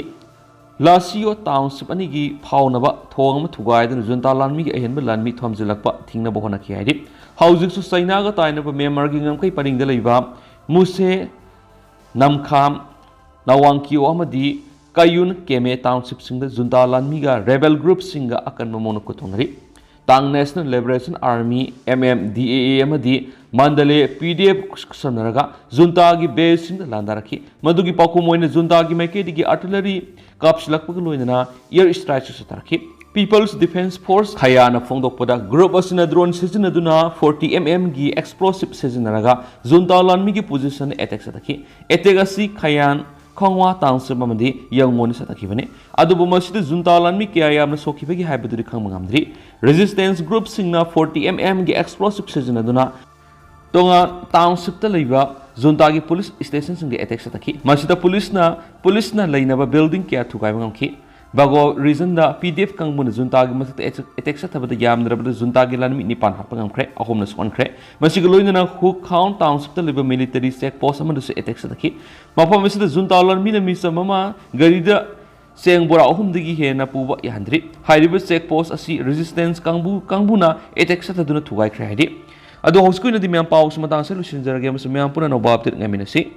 Lasio township ꯑꯅꯤꯒꯤ ꯐꯥꯎꯅꯕ ꯊꯣꯡ ꯑꯃ ꯊꯨꯒꯥꯏꯗꯨꯅ junta ꯂꯥꯟꯃꯤꯒꯤ ꯑꯍꯦꯟꯕ ꯂꯥꯟꯃꯤ ꯊꯣꯝꯖꯤꯜꯂꯛꯄ ꯊꯤꯡꯅꯕ ꯍꯣꯠꯅꯈꯤ ꯍꯥꯏꯔꯤ꯫ ꯍꯧꯖꯤꯛꯁꯨ ꯆꯩꯅꯥꯒ ꯇꯥꯏꯅꯕ ꯃ꯭ꯌꯥꯟꯃꯥꯔꯒꯤ ꯉꯝꯈꯩ ꯄꯔꯤꯡꯗ ꯂꯩꯕ ꯃꯨꯁꯦ, ꯅꯝꯈꯥꯝ, ꯅꯋꯥꯡꯀꯤꯌꯣ ꯑꯃꯗꯤ ꯀꯌꯨꯟ ꯀꯦꯃꯦ townshipꯁꯤꯡꯗ junta ꯂꯥꯟꯃꯤꯒ rebel groupꯁꯤꯡꯒ ꯑꯀꯟꯕ ꯃꯑꯣꯡꯗ ꯈꯨꯠꯊꯣꯡꯅꯔꯤ꯫ Ta'ang National Liberation Army, M M D A A, ꯑꯃꯗꯤ Mandalay P D F ꯈꯨꯠꯁꯝꯅꯔꯒ juntaꯒꯤ baseꯁꯤꯡꯗ ꯂꯥꯟꯗꯥꯔꯛꯈꯤ꯫ ꯃꯗꯨꯒꯤ ꯄꯥꯎꯈꯨꯝ ꯑꯣꯏꯅ juntaꯒꯤ ꯃꯥꯏꯀꯩꯗꯒꯤ artillery ꯀꯥꯞꯁꯤꯜꯂꯛꯄꯒ ꯂꯣꯏꯅꯅ air strikeꯁꯨ ꯆꯠꯊꯔꯛꯈꯤ꯫ People's Defence Force ꯈꯌꯥꯅ ꯐꯣꯡꯗꯣꯛꯄꯗ, group ꯑꯁꯤꯅ drone ꯁꯤꯖꯤꯟꯅꯗꯨꯅ forty M M ꯒꯤ explosive ꯁꯤꯖꯤꯟꯅꯔꯒ junta ꯂꯥꯟꯃꯤꯒꯤ position attack ꯆꯠꯊꯈꯤ꯫ Attack ꯑꯁꯤ ꯈꯌꯥꯟ, ꯈꯣꯡꯋꯥ township ꯑꯃꯗꯤ ꯌꯥꯡꯒꯣꯟꯗ ꯆꯠꯊꯈꯤꯕꯅꯤ꯫ ꯑꯗꯨꯕꯨ ꯃꯁꯤꯗ junta ꯂꯥꯟꯃꯤ ꯀꯌꯥ ꯌꯥꯝꯅ ꯁꯣꯛꯈꯤꯕꯒꯦ ꯍꯥꯏꯕꯗꯨꯗꯤ ꯈꯪꯕ ꯉꯝꯗ꯭ꯔꯤ꯫ Resistance groupꯁꯤꯡꯅ forty M M ꯒꯤ explosive ꯁꯤꯖꯤꯟꯅꯗꯨꯅ ꯇꯣꯉꯥꯟ townshipꯇ ꯂꯩꯕ juntaꯒꯤ police stationꯁꯤꯡꯗ attack ꯆꯠꯊꯈꯤ꯫ ꯃꯁꯤꯗ policeꯅ, policeꯅ ꯂꯩꯅꯕ building ꯀꯌꯥ ꯊꯨꯒꯥꯏꯕ ꯉꯝꯈꯤ꯫ Bago regionꯗ P D F ꯀꯥꯡꯕꯨꯅ juntaꯒꯤ ꯃꯊꯛꯇ attack ꯆꯠꯊꯕꯗ ꯌꯥꯝꯗ꯭ꯔꯕꯗ juntaꯒꯤ ꯂꯥꯟꯃꯤ ꯅꯤꯄꯥꯟ ꯍꯥꯠꯄ ꯉꯝꯈ꯭ꯔꯦ, ꯑꯍꯨꯝꯅ ꯁꯣꯛꯍꯟꯈ꯭ꯔꯦ꯫ ꯃꯁꯤꯒ ꯂꯣꯏꯅꯅ Hukhaung townshipꯇ ꯂꯩꯕ military check post ꯑꯃꯗꯁꯨ attack ꯆꯠꯊꯈꯤ꯫ ꯃꯐꯝ ꯑꯁꯤꯗ junta ꯂꯥꯟꯃꯤꯅ ꯃꯤꯆꯝ ꯑꯃ ꯒꯥꯔꯤꯗ ꯆꯦꯡ ꯕꯣꯔꯥ ꯑꯍꯨꯝꯗꯒꯤ ꯍꯦꯟꯅ ꯄꯨꯕ ꯌꯥꯍꯟꯗ꯭ꯔꯤ꯫ ꯍꯥꯏꯔꯤꯕ check post ꯑꯁꯤ resistance ꯀꯥꯡꯕꯨ, ꯀꯥꯡꯕꯨꯅ attack ꯆꯠꯊꯗꯨꯅ ꯊꯨꯒꯥꯏꯈ꯭ꯔꯦ ꯍꯥꯏꯔꯤ꯫ ꯑꯗꯣ ꯍꯧꯖꯤꯛꯀꯤ ꯑꯣꯏꯅꯗꯤ ꯃꯌꯥꯝ ꯄꯥꯎꯁꯤ ꯃꯇꯥꯡꯁꯤꯗ ꯂꯣꯏꯁꯤꯟꯖꯔꯒꯦ ꯑꯃꯁꯨꯡ ꯃꯌꯥꯝ ꯄꯨꯟꯅ ꯑꯅꯧꯕ update ꯉꯥꯏꯃꯤꯟꯅꯁꯤ꯫